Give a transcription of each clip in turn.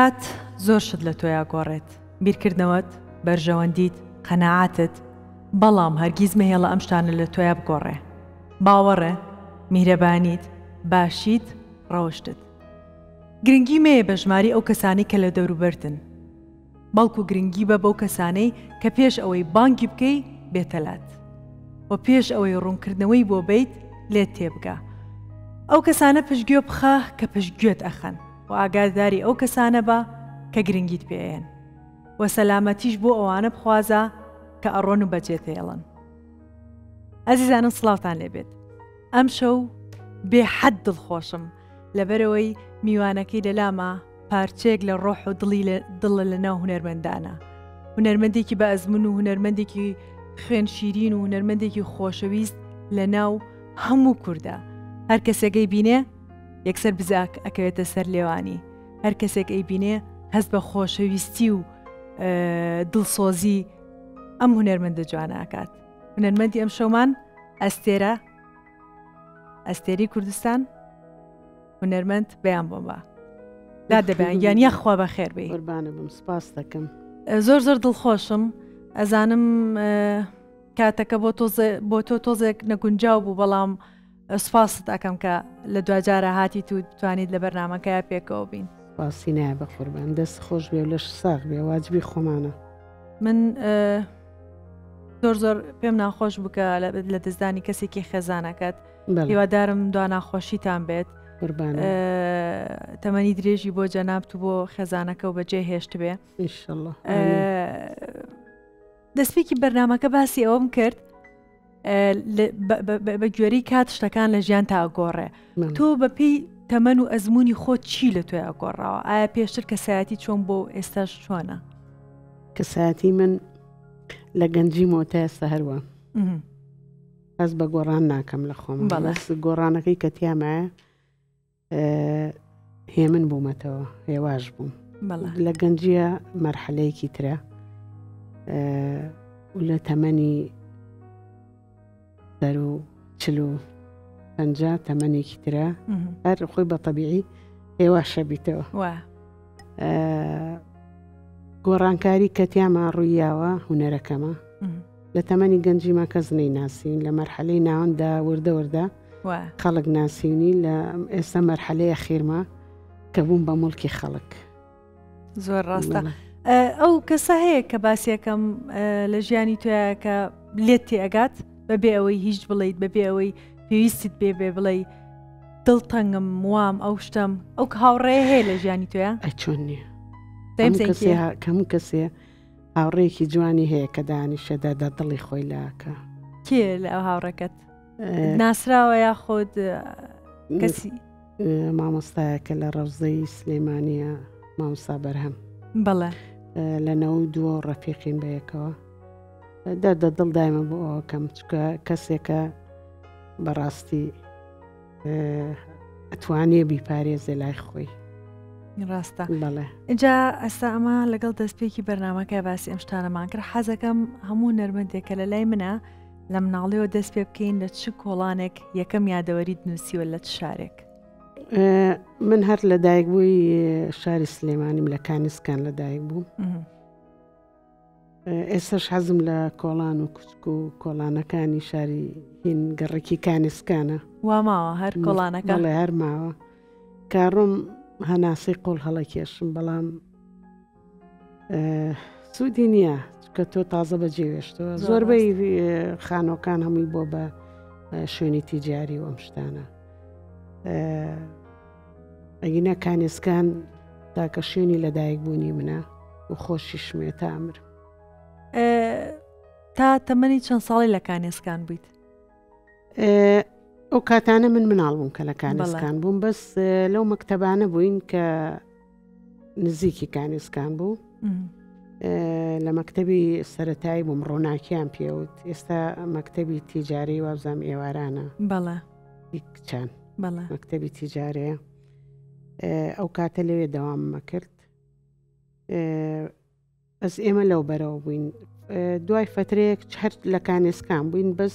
کات زۆر شت لە تۆیا گۆڕێت، بیرکردنەوەت، بەرژەوەندیت، قەناعەتت، بەڵام هەرگیز مەهێڵە ئەم شتانە لە تۆیا بگۆڕێ. باوەڕێ، میهرەبانیت، باشیت، ڕەوشتت. گرنگی مەیە بە ژمارەی ئەو کەسانەی کە لە دەوروبەرتن، بەڵکو گرنگی بە بەو کەسانەی کە پێش ئەوەی بانگی بکەی بێتە لات و پێش ئەوەی ڕوونکردنەوەی بۆ بەیت لێت تێبگا. ئەو کەسانە پشتگوێ بخە کە پشتگوێت ئەخەن و ئاگاداری ئەو کەسانە بە کە گرنگیت پێ ئەیەن و سەلامەتیش بۆ ئەوانە بخوازە کە ئەڕۆن و بەجێتێڵن. ئەزیزانم سڵاوتان لێبێت. ئەمشەو بێ حەد دڵخۆشم لەبەرئەوەی میوانەکەی لەلامە پارچەیەک لە ڕۆح و دڵی دڵە لەناو هونەرمەندانە هونەرمەندێکی بە ئەزمون و هونەرمەندێکی خوێن شیرین و هونەرمەندێکی خۆشەویست لەناو هەموو کوردە هەر کەسێک ئەیبینێ یەکسەر بزاک ئەکەوێتە سەر لێوانی هەر کەسێک ئەیبینێ هەست بە خۆشەویستی و دڵسۆزی ئەم هونەرمەندە جوانە ئەکات هونەرمەندی ئەم شەومان ئەستێرە ئەستێری کوردستان هونەرمەند بەیان بۆمبا لا دەبیان گیان یاخوا بەخێر بێ قوربانە بم سپاس دەکەم زۆر زۆر دڵخۆشم ئەزانم کاتەکە بۆ تۆزێ بۆ تۆ تۆزێک نەگونجاو بوو بەڵام سپاست ئەەکەم کە لە دوجارە هاتیت و توانیت لە بەرنمەکەی پێکەوە بین سپاسی نایە بە قوربان دەست خۆش بێ و لەش ساغ بێ واجبی خۆمانە من زۆر زۆر پێم ناخۆش بکە لە دەستدانی کەسێکی خێزانەکەت هیوادارم دوا ناخۆشیتان بێت تەمەنی درێژی بۆ جەنابت و بۆ خێزانەکە و بەجێ هێشت بێ دەستپێکی بەرنمەکە باسی ئەوەم کرد بە گوێرەی کات شتەکان لە ژیان تا ئەگۆڕێ تۆ بەپی تەمەن و ئەزمموی خۆت چی لە تۆی ئەگۆڕاوە ئایا پێشتر کەسایەتی چۆن بۆ ئێستاش چۆنە؟ کەسایەتی من لە گەنجیمەوە تا ئێستا هەروە هەست بە گۆڕان ناکەم لە خۆم بەڵێ گۆڕانەکەی کە تیامایە هێمن بوومەتەوە هێواش بووم لە گەنجیە مەرحەلەیەکی ترە و لە تەمەنی سەر و چل و پەنجا تەمەنێکی ترە هەر خۆی بە تەبیعی هێواشە بیتەوە گۆڕانکاری کە تیاما ڕوویاوە هوەرەکەمە لە تەمەنی گەنجیما کەس نەیناسین لە مەرحەلەی ناوەندا وردە وردە خەڵک ناسیونی لە ئێستا مەرحەلەیە خیرمە کە بووم بە مڵکی خەڵک زۆر ڕاستە ئەو کەسە هەیە کە باسیەکەم لە ژیانی توە کە لێت تێئگات بەبێ ئەوەی هیچ بڵیت بەبێ ئەوەی پێویستت بێ بێ بڵێ دڵتەنگم وام ئەو شتم ئەو هاوڕێ هەیە لە ژیانی توە چۆن نییە کەم کەسێ هاوڕێکی جوانی هەیە کە دانیشەدا دە دڵی خۆی لاکە کێ لە ئەو هاوڕێکەت ناسراوە یاخود کەسی مامۆستایەکە لە ڕەوزەی سلێمانیە مامۆستا بەرهەم بەڵێ لە نەوە دووە ڕەفیقین بەیەکەوە دەردە دڵ دایمە بۆ ئەوکەم چکە کەسێکە بەڕاستی ئەتوانێ بیپارێزێ لای خۆی ڕاستە بەڵێ جا ئەستا ئەمە لەگەڵ دەستپێکی بەرنمەکە باسی ئەم شتانەمان کرد حەزەکەم هەموو نەرمەندێکە لە لای منە لە مناڵیەوە دەست پێ بکەین لە چ کۆڵانێک یەکەم یادەوەریت نووسیوە لە چ شارێک؟ من هەر لەدایک بووی شاری سلێمانیم لە کانیسکان لەدایک بووم ئێستش حەزم لە کۆڵان و کوچک و کۆڵانەکانی شاری هین گەڕێکی کانیسکانە وا ماوە هەر کۆڵانەکە لە هەر ماوە کاڕۆم هەناسەی قۆڵ هەڵەکێشم بەڵام سوودی نییە چکە تۆ تازە بە جێوێشتەوە زۆربەی خانۆکان هەمووی بۆ بە شوێنی تیجاری و ئەم شتانە ئەگینا کانێسکان تاکە شوێنی لەدایک بوونی منە و خۆشیشمێ تا ئەمر تا تەمەنی چەند ساڵی لە کانێسکان بوویت ئەو کاتانە من مناڵ بووم کە لە کانێسکان بووم بەس لەو مەکتەبانە بووین کە نزیکی کانیسکان بوو لە مەکتتەبی سەتایی بووم ڕووناکیان پێوت ئێستا مەکتتەبی تیجاری وابزانام ئێوارانە بەڵێ کچان مەکتتەبی تیجارەیە ئەو کاتە لەوێ دەواممە کرد بەس ئێمە لەو بەرەوە بووین دوای فترەیەک هەر لە کانێسکان بووین بەس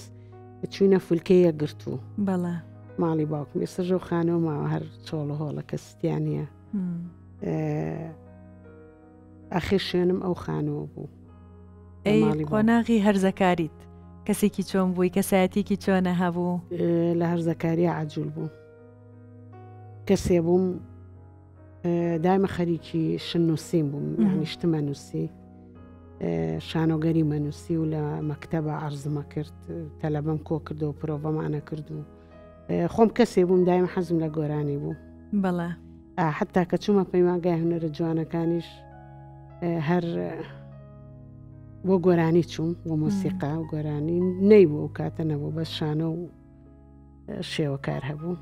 چوینە فولکەی یەکگرتوو بەڵێ ماڵی باوکم ئێستا ژەو خانەوە ماوە هەر چۆڵ هۆڵە کە ستیانە ئاخر شوێنم ئەو خانووە بوو. ئەی قۆناغی هەرزەکاریت کەسێکی چۆن بووی کەسایەتێکی چۆنە هەبوو؟ لە هەرزەکاریە عجول بوو کەسێ بووم دایمە خەریکی شن نووسین بووم یعنی شتمە نووسی شانۆگەری مەنووسی و لە مەکتەبە عرزمە کرد تەلەبەم کۆ کردەوە پرۆڤەمانە کرد و خۆم کەسێ بووم دایم حەزم لە گۆرانی بوو بەڵێ حتا کە چوومە پەیمانگای هونەرە جوانەکانیش هەر بۆ گۆرانی چووم بۆ مۆسیقا و گۆرانی نەیبوو ئەو کاتە نەبوو بەس شانە و شێوەکار هەبوو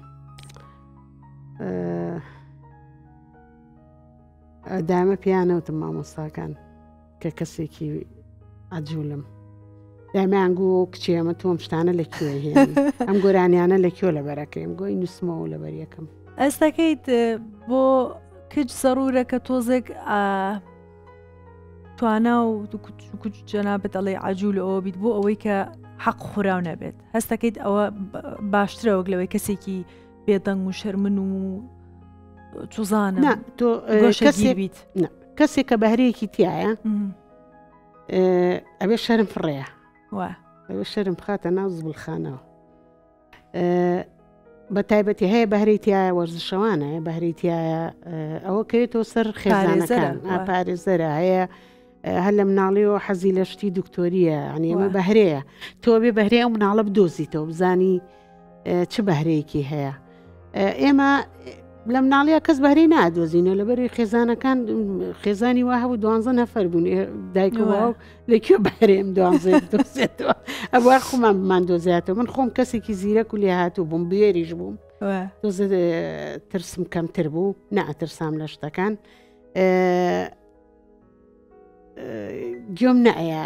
دامە پیانەوتم مامۆستاکان کە کەسێکی عجولم دامیان گو کچێ ئەمە تۆم شتانە لە کوێ هێنی ئەم گۆرانیانە لە کوێ لەبەرەکەیم گۆی نووسمەوە لەبەر یەکەم ئەستەکەیت بۆ کچ زەڕورە کە تۆزێک توانا و کوچ جەنابەت ئەڵێ عجول ئەوە بیت بۆ ئەوەی کە حەق خوراو نەبێت هەستەکەیت ئەوە باشترە وەک لەوەی کەسێکی بێدەنگ و شەرمن و چزانە تۆ کەسێک بیت کەسێک کە بەهرەیەکی تایە ئەبێ شەرم فڕەیە ئەوێ شەرم بخاتە ناو زبڵخانەوە بە تایبەتی هەیە بەهرەی تایە وەرزشەوانە بەهرەی تایە ئەوە کەوێتەوە سەر خێزانەکان پارێزەرە هەیە هەر لە مناڵیەوە حەزی لە شتی دکتۆریە ینی ئەمە بەهرەیە تۆ بێ بەهرەیە ئەو مناڵە بدۆزیتەوە بزانی چ بەهرەیەکی هەیە ئێمە لە مناڵیە کەس بەهرەی نادۆزینەوە لەبەری خێزانەکان خێزانی وا هەبوو دوانزە نەفەر بوون دایک و باوک لە کوێ بەهرێم دوانزە دۆزێتەوە ئەوە خۆمان بمان دۆزیاتەوە من خۆم کەسێکی زیرەک و لێهاتوو بووم بێریش بووم تۆزە ترسم کەمتر بوو نەئەترسام لە شتەکان گوێم نەئەیا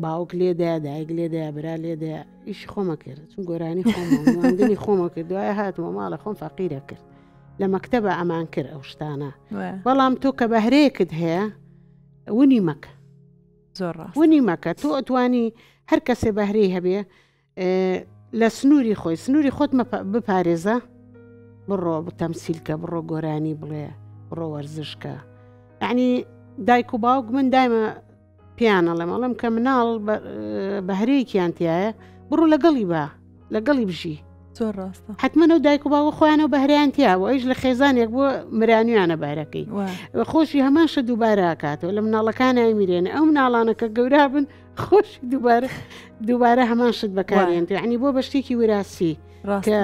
باوک لێدایە دایک لێدایە برا لێدایە ئیشی خۆمە کرد چون گۆرانی خۆمەواندنی خۆمە کرد دوای هاتمە ماڵە خۆم فەقیرە کرد لە مەکتەبە ئەمان کرد ئەو شتانە بەڵام تۆ کە بەهرەیەکت هەیە ونی مەکە زۆر ونی مەکە تۆ ئەتوانی هەر کەسێ بەهرەی هەبێ لە سنووری خۆی سنووری خۆت بپارێزە بڕۆ تەمسیلکە بڕۆ گۆرانی بڵێ بڕۆ وەرزشکە یعنی دایک و باوک من دایمە پێیان ئەڵێم ئەڵێم کە مناڵ بەهرەیەکیان تایە بڕۆ لەگەڵی بە لەگەڵی بژی زۆر ڕاستە حتمما ئەو دایک و باوە خۆیانەوە بەهریان تیا بوو ئەویش لە خێزانێک بووە مرانیانە بارەکەی خۆشی هەمان شە دووبارە کاتەوە لە مناڵەکان میرێنە ئەو مناڵانە کە گەورا بن خۆشی دووبارە دووبارە هەمان شت بەکارێن یعنی بۆ بە شتێکی وراسی کە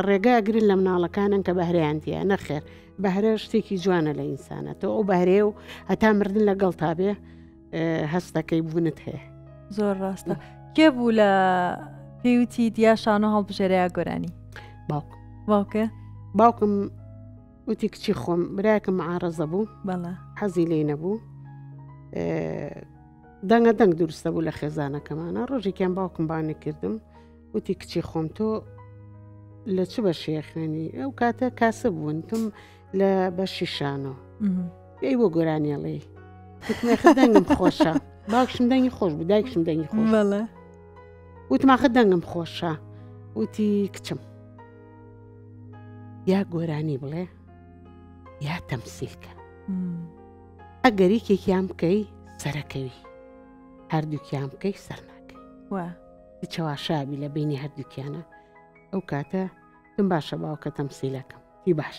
ڕێگا گرن لە مناڵەکانن کە بەهریان تیا نەخێر بەهرە شتێکی جوانە لە ئینسانە تۆ ئەو بەهرەیە و هەتا مردن لەگەڵ تا بێ هەستەکەی بوونت هەیە زۆر ڕاستە کێ بوو لە پێوتی دیا شانۆ هەڵبژێرەیە گۆرانی باوک باوکە باوکم وتی کچی خۆم براکەم عاڕزە بوو بەڵێ حەزی لێ نەبوو دەنگە دەنگ دروستە بوو لە خێزانەکەمانە ڕۆژێکیان باوکم بانی کردم وتی کچی خۆم تۆ لە چ بەشێ خوێنی ئەو کاتە کاسە بوون تم لە بەشی شانۆ ئەی بۆ گۆرانیڵێ دەنگم خۆشە باوکشم دەنگی خۆش بوو دایکشم دەنگی خۆش بەڵێ وتماخە دەنگم خۆشە وتی کچم یا گۆرانی بڵێ یا تەمسیلکە ئەگەر یەکێکیان بکەی سەرەکەوی هەردووکیان بکەی سەر ناکەی چەواشابی لە بینی هەردووکیانە ئەو کاتە تم باشە باوکە تەمسیلەکەم تی باش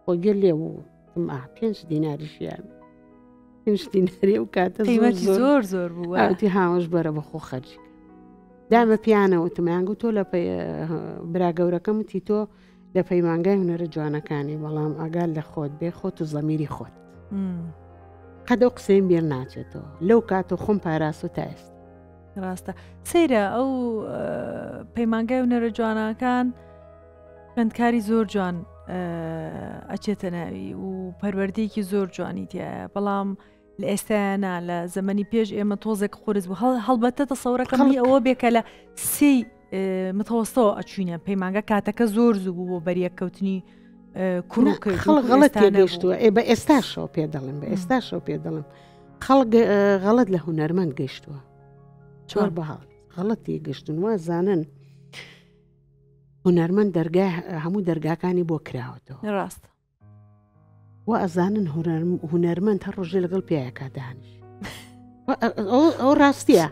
خۆگە لێ بوو تم ئا پێنج دیناریشیان پێنج دیناری ئەو کاتە زۆر زۆر بوو ئەوتی هاوش بەرە بەخۆ خەرجی دامە پیانەوە تمیان گوت تۆ لە برا گەورەکەم وتی تۆ لە پەیمانگای هونەرە جوانەکانی بەڵام ئاگال لە خۆت بێ خۆت و زەمیری خۆت قەدە و قسەیم بێر ناچێتەوە لەو کاتە خۆم پاراست و تا ئێستا ڕاستە سەیرە ئەو پەیمانگای هونەرە جوانەکان خوێندکاری زۆر جوان ئەچێتە ناوی و پەروەردەیەکی زۆر جوانی تایە بەڵام لە ئێستایانە لە زەمەنی پێش ئێمە تۆزێک قورس بوو هەڵ هەڵبەتە تەسەورەکەم هی ئەوە بێ کە لە سێی متەوەستەوە ئەچوینە پەیمانگە کاتەکە زۆر زوو بوو بۆ بەریەککەوتنی کوڕ و کچ خەڵک غەڵەت تێگەیشتووە ئێ بە ئێستاشەوە پێ دەڵێم بە ئێستاشەوە پێ دەڵێم خەڵک غەڵەت لە هونەرمەند گەیشتووە چۆر بەها غەڵەت تێگەشتون وا زانن هونەرمەند دەرگا هەموو دەرگاکانی بۆ کراوەتەوە ڕاست. وا ئەزانن هونەرمەند هەر ڕۆژێ لەگەڵ پیاەکە دانیش ئەو ڕاستیە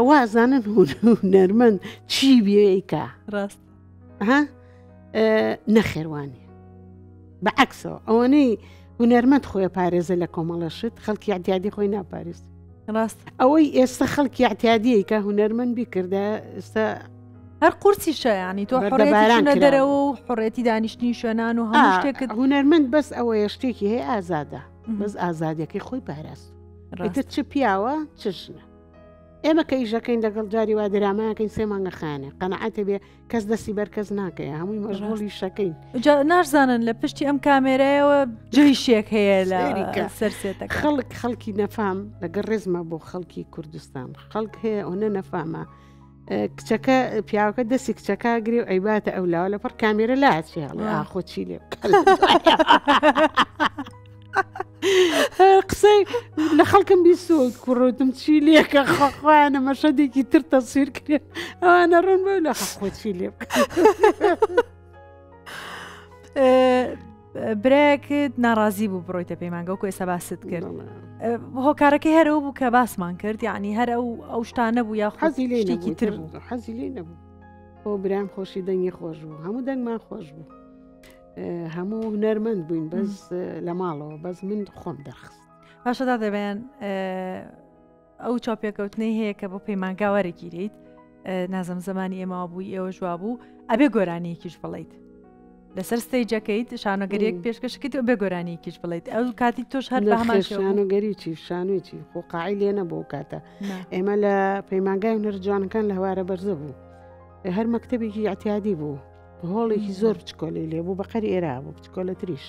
وا ئەزانن هونەرمەند چی بێیکە ڕاست ها نەخێوانە بە عکسەوە ئەوەنەی هونەرمەند خۆی پارێزە لە کۆمەڵە شت خەڵکی اعتیادی خۆی ناپارێز ڕاست ئەوەی ئێستا خەڵکی اعتیادیە کە هونەرمەند بیکردە ئێستا هەر قورسیشە ینی تۆ حڕێتیشنە دەرەوە و حڕێتی دانیشتنی شوێنان و هەموو شتێکت هونەرمەند بەس ئەوەیە شتێکی هەیە ئازادە بەس ئازادیەکەی خۆی پاراست ئیتر چ پیاوە چ ژنە ئێمە کە ئیشەکەین لەگەڵ جاری وا درامایەکەین سێ مانگە خانێ قەنەعەتە بێ کەس دەستی بەر کەس ناکەیە هەمووی مەشغوڵی شەکەین جا ناشزانن لە پشتی ئەم کامێرایەوە جەیشێک هەیە لە سەر سێتەکە خەڵک خەڵکی نەفام لەگەڵ ڕێزمە بۆ خەڵکی کوردستان خەڵک هەیە ئەوە نەفامە کچەکە پیاوەکە دەستی کچەکە گرێ و ئەیباتە ئەو لاوە لە پڕ کامێرە لاچێ هەڵێ ئاخۆ چی لێ قسەی لە خەڵکم بیسۆ کوڕوتم چی لێکە خۆخوایانە مەشەدێکی تر تەسویر کرێ ئەوانە ڕوون بۆ لە خۆ چی لێ برایەکت ناڕازی بوو بڕۆیتە پەیمانگە وەکو ئێستا باست کرد هۆکارەکەی هەرەوە بوو کە باسمان کرد یعنی هەر ئەو ئەو شتانە بوو یا حەزی لێ شتێکی تر بوو حەزی لێ نەبوو بۆ برام خۆشی دەنگی خۆش بوو هەموو دەنگمان خۆش بوو هەموو هونەرمەند بووین بەس لە ماڵەوە بەس من خۆم دەرخست باشە دادەبیان ئەو چاوپێکەوتنەی هەیە کە بۆ پەیمانگا وەرەگیریت نازم زمانی ئێمەوە بووی ئێوە جواب بوو ئەبێ گۆرانیەکیش بڵیت لەسەر ستەیجەکەیت شانۆگەریەک پێشکەشکەیت و بێ گۆرانیەکیش بڵیت ئەو کاتی تۆش هەر بە هەمان شانۆگەری چی شانۆی چی خۆ قاعی لێ نەبوو کاتە ئێمە لە پەیمانگای هونەر جوانەکان لە هەوارە بەرزە بوو هەر مەکتەبێکی اعتیادی بوو هۆڵێکی زۆر بچکۆلەی لێ بوو بەقەری ئێرا بوو بچکۆلەتریش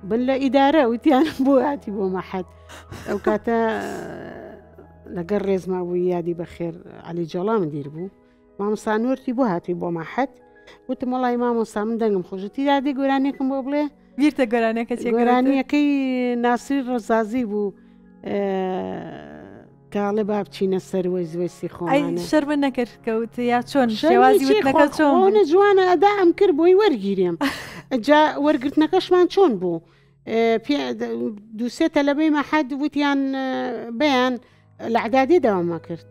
بن لە ئیدارە وتیان بۆ هاتی بۆ مەحەد ئەو کاتە لەگەڵ ڕێزما بوو یادی بەخێر علی جۆڵام دیر بوو مامۆستا نوەرتی بۆ هاتووی بۆ مەحەد وتم وەڵی مامۆستا من دەنگم خۆشتی دادی گۆرانێکم بۆ بڵێ بیرتە گۆرانەکە چێ گۆرانیەکەی ناسری ڕزازی بوو کاڵێ با بچینە سەر وەیز وەیسی خۆمانە. شەرمت نەکرد کەوت یا چۆن شێوازی وتنەکە چۆن بوو؟ جوانە ئەدا ئەم کرد بۆی وەرگیرێم جا وەرگرتنەکەشمان چۆن بوو دووسێ تەلەبەی مەحەد وتیان بەیان لە عدادی داواما کرد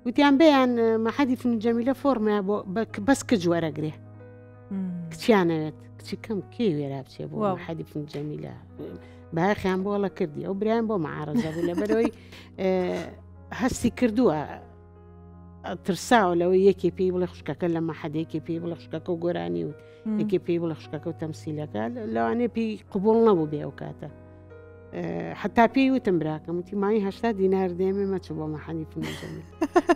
وتیان بەیان مەحەدی فنون جەمیلە فۆرمە بۆ بەس کچ وەرەگرێ کچیانەوێت کچی کەم کێ وێرا بچێ بۆ مەحەدی فنون جەمیلە بایەخیان بۆ ڵە کردی ئەو برایان بۆ معارەزە بوو لەبەرەوەی هەستی کردووە ترساوە لەوەی یەکێ پێی بڵێ خوشکەکە لە مەحەدێکی پێی بڵێ خوشکەکە و گۆرانی و یەکێ پێی بڵێ خوشکەکە و تەمسیلەکە لەوانەیە پێی قوبڵ نەبوو بێ ئەو کاتە حتا پێی وتم براکەم وتی مای هەشتا دینار دێمێ مەچە بۆ مەحەنی فنجەمی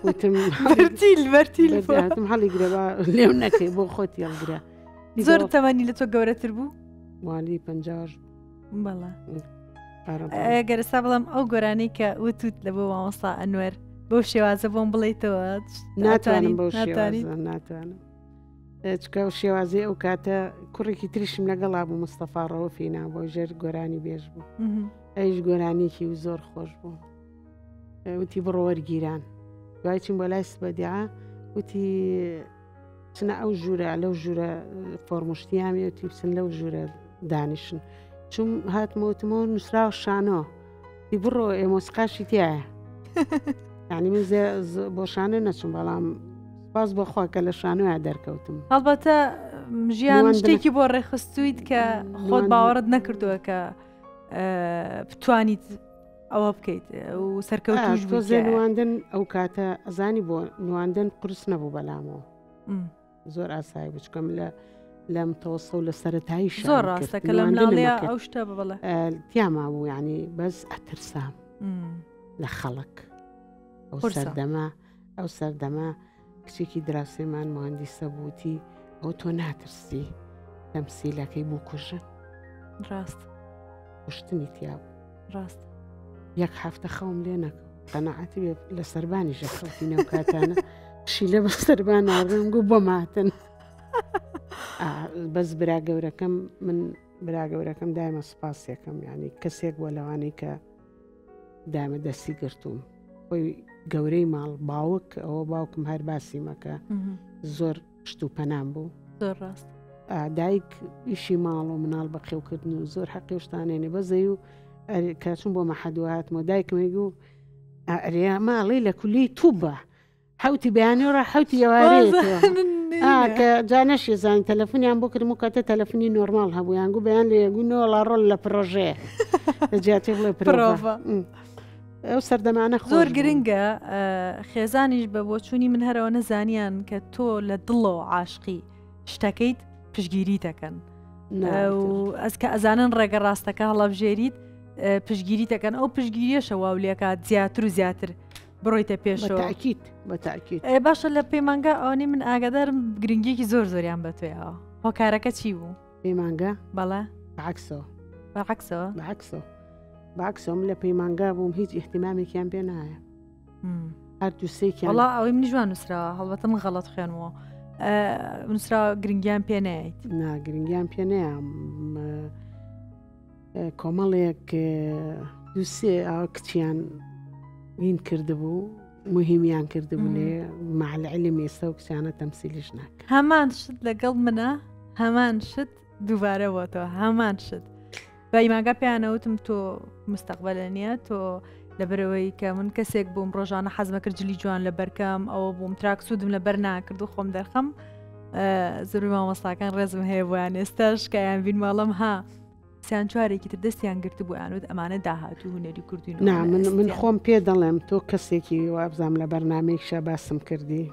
وتم بەرتیل بەرتیل هاتم هەڵی گرەوە لێو نەکەی بۆ خۆتی هەڵگرە زۆر تەمەنی لە تۆ گەورەتر بوو والی پەنجاش بەڵێ گەر ئێستا بڵێم ئەو گۆرانی کە وتوت لە بۆ مامۆستا ئەنوەر بەو شێوازە بۆم بڵیتەوە ناتوانم بەو شێوازە ناتوانم چکە و شێوازی ئەو کاتە کوڕێکی تریشم لەگەڵا بوو مستەفا ڕەوفی نابۆ ژێر گۆرانی بێژ بوو ئەیش گۆرانیکی و زۆر خۆش بوو وتی بڕۆ وەرگیران دوای چیم بۆ لای سبەدیعە وتی بچنە ئەو ژوورە لەو ژوورە فۆرمشتیانەتی بچن لەو ژوورە دانیشن چوم هاتمەوتمەوە نووسراوە شانۆ دی بڕۆ ئێمۆسقاشی تایە یعنی من بۆ شانە نەچوم بەڵام سپاس بۆخوا کە لە شانۆیا دەرکەوتم هەڵبەتە ژیان شتێکی بۆ ڕێخستویت کە خۆت باوەڕت نەکردووە کە بتوانیت ئەوە بکەیت و سەرکەوتوش تۆزێ نواندن ئەو کاتە ئەزانی بۆ نواندن قرس نەبوو بەلامەوە زۆر ئاسایی بچکەم لە لەم تەوەسە و لە سەتایی زۆر ڕاستە کە لەم ناڵەیە ئەو شتە بڵێ تیاما بوو ینی بەس ئەترسام لە خەڵک ئەو سەردەمە ئەو سەردەمە کچێکی دراوسێمان مهندیسە بووتی ئەو تۆ ناترسی تەمسیلەکەی بکوژن ڕاست کوشتنی تیا بوو ڕاست یەک هەفتە خەوم لێ نەکەم قەنەعەتی بێ لە سەربانی ژە خەوتی نێو کاتانە پشیلە بە سەربان ناڕێم گوو بۆ ماتن بەس برا گەورەکەم من برا گەورەکەم دایمە سوپاسێکم ینی کەسێک بووە لەوانەی کە دامە دەستی گرتووم خۆی گەورەی ماڵ باوک ئەوە باوکم هەر باسی مەکە زۆر پشت و پەنام بوو زۆر ڕاست. دایک ئیشی ماڵ و مناڵ بەخێوکردن و زۆر حەقی و شتانێنێ بەزەی و کەچون بۆ مەحەدوە هاتمەوە دایکم گو ئەرێ ماڵی لە کولی توبە حوتی بەیانی ڕا حوتی ئێوارێ کە جا نەشی زانانی تەلەفۆنیان بۆ کردم و کاتە تەلەفۆنی نۆرمال هەبوو یان گو بەیان لێ گو نۆڵا ڕۆل لە پرۆژەیە لە جیاتی بڵێ پرۆڤە ئەو سەردەمانە زۆر گرنگە خێزانیش بە بۆچوونی من هەرەوە نەزانیان کە تۆ لە دڵەوە عاشقی شتەکەیت پشگیری دەکەن ئەز کە ئەزانن ڕێگە ڕاستەکە هەڵەبژێریت پشگیری دەکەن ئەو پشگیریەشە واولەکات زیاتر و زیاتر بڕۆیتە پێشەوە تاکیت بە تاکیت باشە لە پەیمانگا ئەوانی من ئاگادارم گرنگیکی زۆر زۆریان بە توێەوە هۆکارەکە چی بوو پەیمانگا بەڵێ عکسەوە بەعکسەوە بەعکسەوە بەعکسەوە من لە پەیمانگا بووم هیچ احتیمامێکیان پێ نایە هەر دووسێکیان وڵا ئەوەی منیش وان نووسراوە هەڵبەتە من غەڵەت خوێنمەوە نووسراوە گرنگیان پێ نایت نا گرنگیان پێ نەیە کۆمەڵێک دووسێ ئاو کچیان هین کردبوو مهمیان کردبوو لێ معلعلی مێستا و کچانە تەمسیلیش ناکە هەمان شت لەگەڵ منە هەمان شت دووبارە بۆتەوە هەمان شت پەیمانگا پێیانەوتم تۆ مستەقبلە نییە تۆ لەبەرەوەی کە من کەسێک بووم ڕۆژانە حەزمە کرد جلی جوان لە بەرکەم ئەوە بووم تراک سوودم لەبەر ناکرد و خۆم دەرخەم زۆربەی مامۆستاکان ڕێزم هەیە بۆیان ئێستاش کەیان بین ماڵم ها سیان چوارێکی تر دەستیان گرت بۆیانوت ئەمانە داهاتوو هونەری کوردی نا من من خۆم پێ دەڵێم تۆ کەسێکی وابزانام لە بەرنمەیەکشا باسم کردی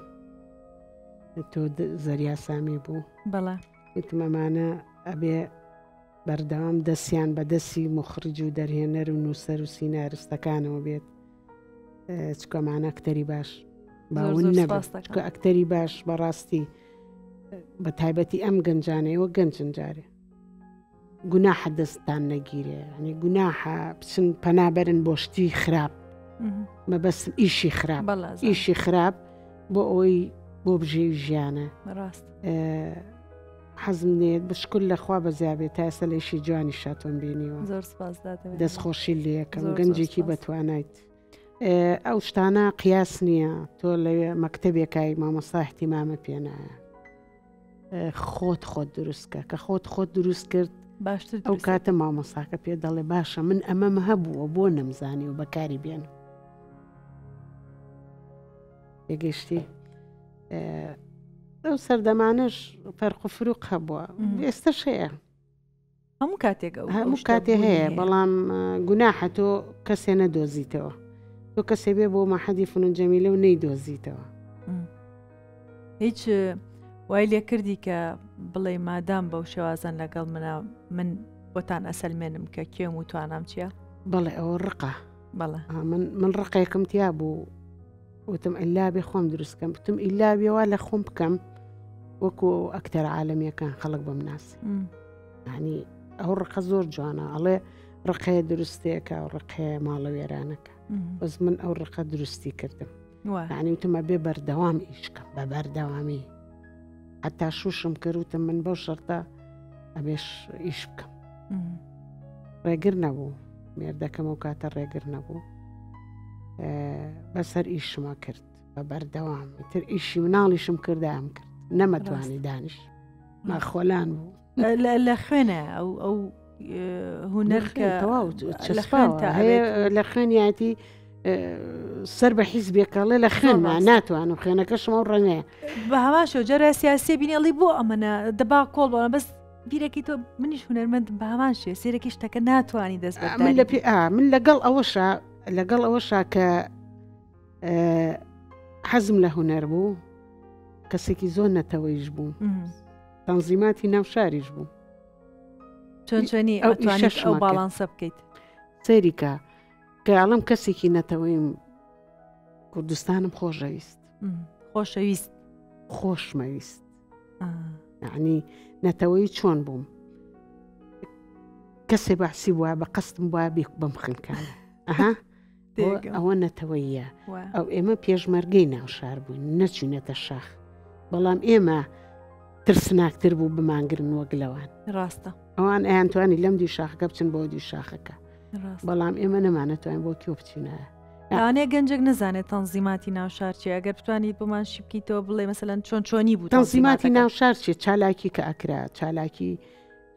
تۆ زەریا سامی بوو بەڵێ وتم ئەمانە ئەبێ بەردەوام دەستیان بە دەستی موخرج و دەرهێنەر و نووسەر و سیناریستەکانەوە بێت چکە ئەمانە ئەکتەری باش باون نەبن چکە ئەکتەری باش بەڕاستی بە تایبەتی ئەم گەنجانەیەوە گەنجن جارێ گوناحە دەستتان نەگیرێ ینی گوناحە بچن پەنابەرن بۆ شتی خراپ مەبەستم ئیشی خراپ ئیشی خراپ بۆ ئەوەی بۆ بژێوی ژیانە ڕاست حەزم لێیەت بشکر لە خوا بەزیابێت تا ئێستا لە ئیشی جوانی شاتۆم بینیوە زۆر سپاس دەست خۆشی لەکەم گەنجێکی بەتوانایت ئەو شتانە قیاس نییە تۆ لەوێ مەکتتەبێکای مامۆستا احتیمامە پێنایە خۆت خۆت دروستکە کە خۆت خۆت دروست کرد باشتر ئەو کاتە مامۆساکە پێ دەڵێ باشە من ئەمەم هەبووە بۆ نەمزانی و بەکاری بێن تێگەشتی ئەو سەردەمانەش فەرق و فروق هەبووە ئێستش هەیە هەموو کاتێک ئەو هەموو کاتێ هەیە بەڵام گوناحە تۆ کەسێ نەدۆزیتەوە تۆ کەسێ بێ بۆ مەحەدی فنون جەمیلە و نەیدۆزیتەوە هیچ وای لێ کردی کە بڵێ مادام بەو شێوازەن لەگەڵ منە من بۆتان ئەسەلمێنم کە کێم و توانام چییە؟ بەڵێ ئەوە ڕقە بەڵێ من من ڕقێکم تیا بوو وتم ئیلا بێ خۆم دروست کەم وتم ئیلا بێ وا لە خۆم بکەم وەکو ئەکتەر عالەمیەکان خەڵک بمناسی ینی ئەو ڕقە زۆر جوانە ئەڵێ ڕقەیە دروستەیەکە و ڕقەیە ماڵە وێرانەکە بەس من ئەو ڕقە دروستی کردم ینی وتمە بێ بەردەوام ئیشکەم بە بەردەوامی حتا شوشم کرد وتم من بەو شەرتە ئەبێش ئیش بکەم ڕێگر نەبوو مێردەکەم ئەو کاتە ڕێگر نەبوو بەسەر ئیشمە کرد بە بەردەوام تر ئیشی مناڵیشم کردام کرد نەمەتوانی دانیش ماخۆلان بوو لە خوێنە ئەو ئەو هوەر تەواو هەیە لە خوێنیاتی سەر بە حیزبێکەڵێ لە خوێنما ناتوان و خوێنەکەشم ئەو ڕەنگەیە بە هەماشەوە جارە سیاسی بینێڵی بۆ ئەمەە دەبا کۆڵ بەڵام بەس بیرەکەی تۆ منیش هونەرمەندم بە هەمان شێ سێرەکی شتەکە ناتوانانی دەست من لە پێ من لەگەڵ ئەوەشا لەگەڵ ئەوەشا کە حەزم لە هونەر بوو کەسێکی زۆر نەتەوەیش بوو تەنزیماتی ناو شاریش بوو چۆن چۆنی ئەو ئەو باڵانسە بکەیت سەیریکە کە ئەڵم کەسێکی نەتەوەیم کوردستانم خۆشەویست خۆشەویست خۆشمەویست یعنی نەتەوەی چۆن بووم کەسێ باسی وە بە قەستم وە بێک بم خنکانە ئەها ئەوە نەتەوەیە ئەو ئێمە پێشمەرگەی ناوشار بووین نەچوینەتە شاخ بەڵام ئێمە ترسناکتر بوو بمانگرن وەک لەوان ڕاستە ئەوان ئەیانتوانی لەم دی شاخەکە بچن بۆ دی شاخەکە بەڵام ئێمە نەمانەتوانین بۆ کیۆ بچینە لەوانەیە گەنجێک نەزانێت تەنزیماتی ناو شار چیە ئەگەر بتوانیت بۆمان شی بکەیتەوە بڵێ مەسەلەن چۆن چۆنی بوو تەنزیماتی ناو شار چیە چالاکی کە ئەکرا چالاکی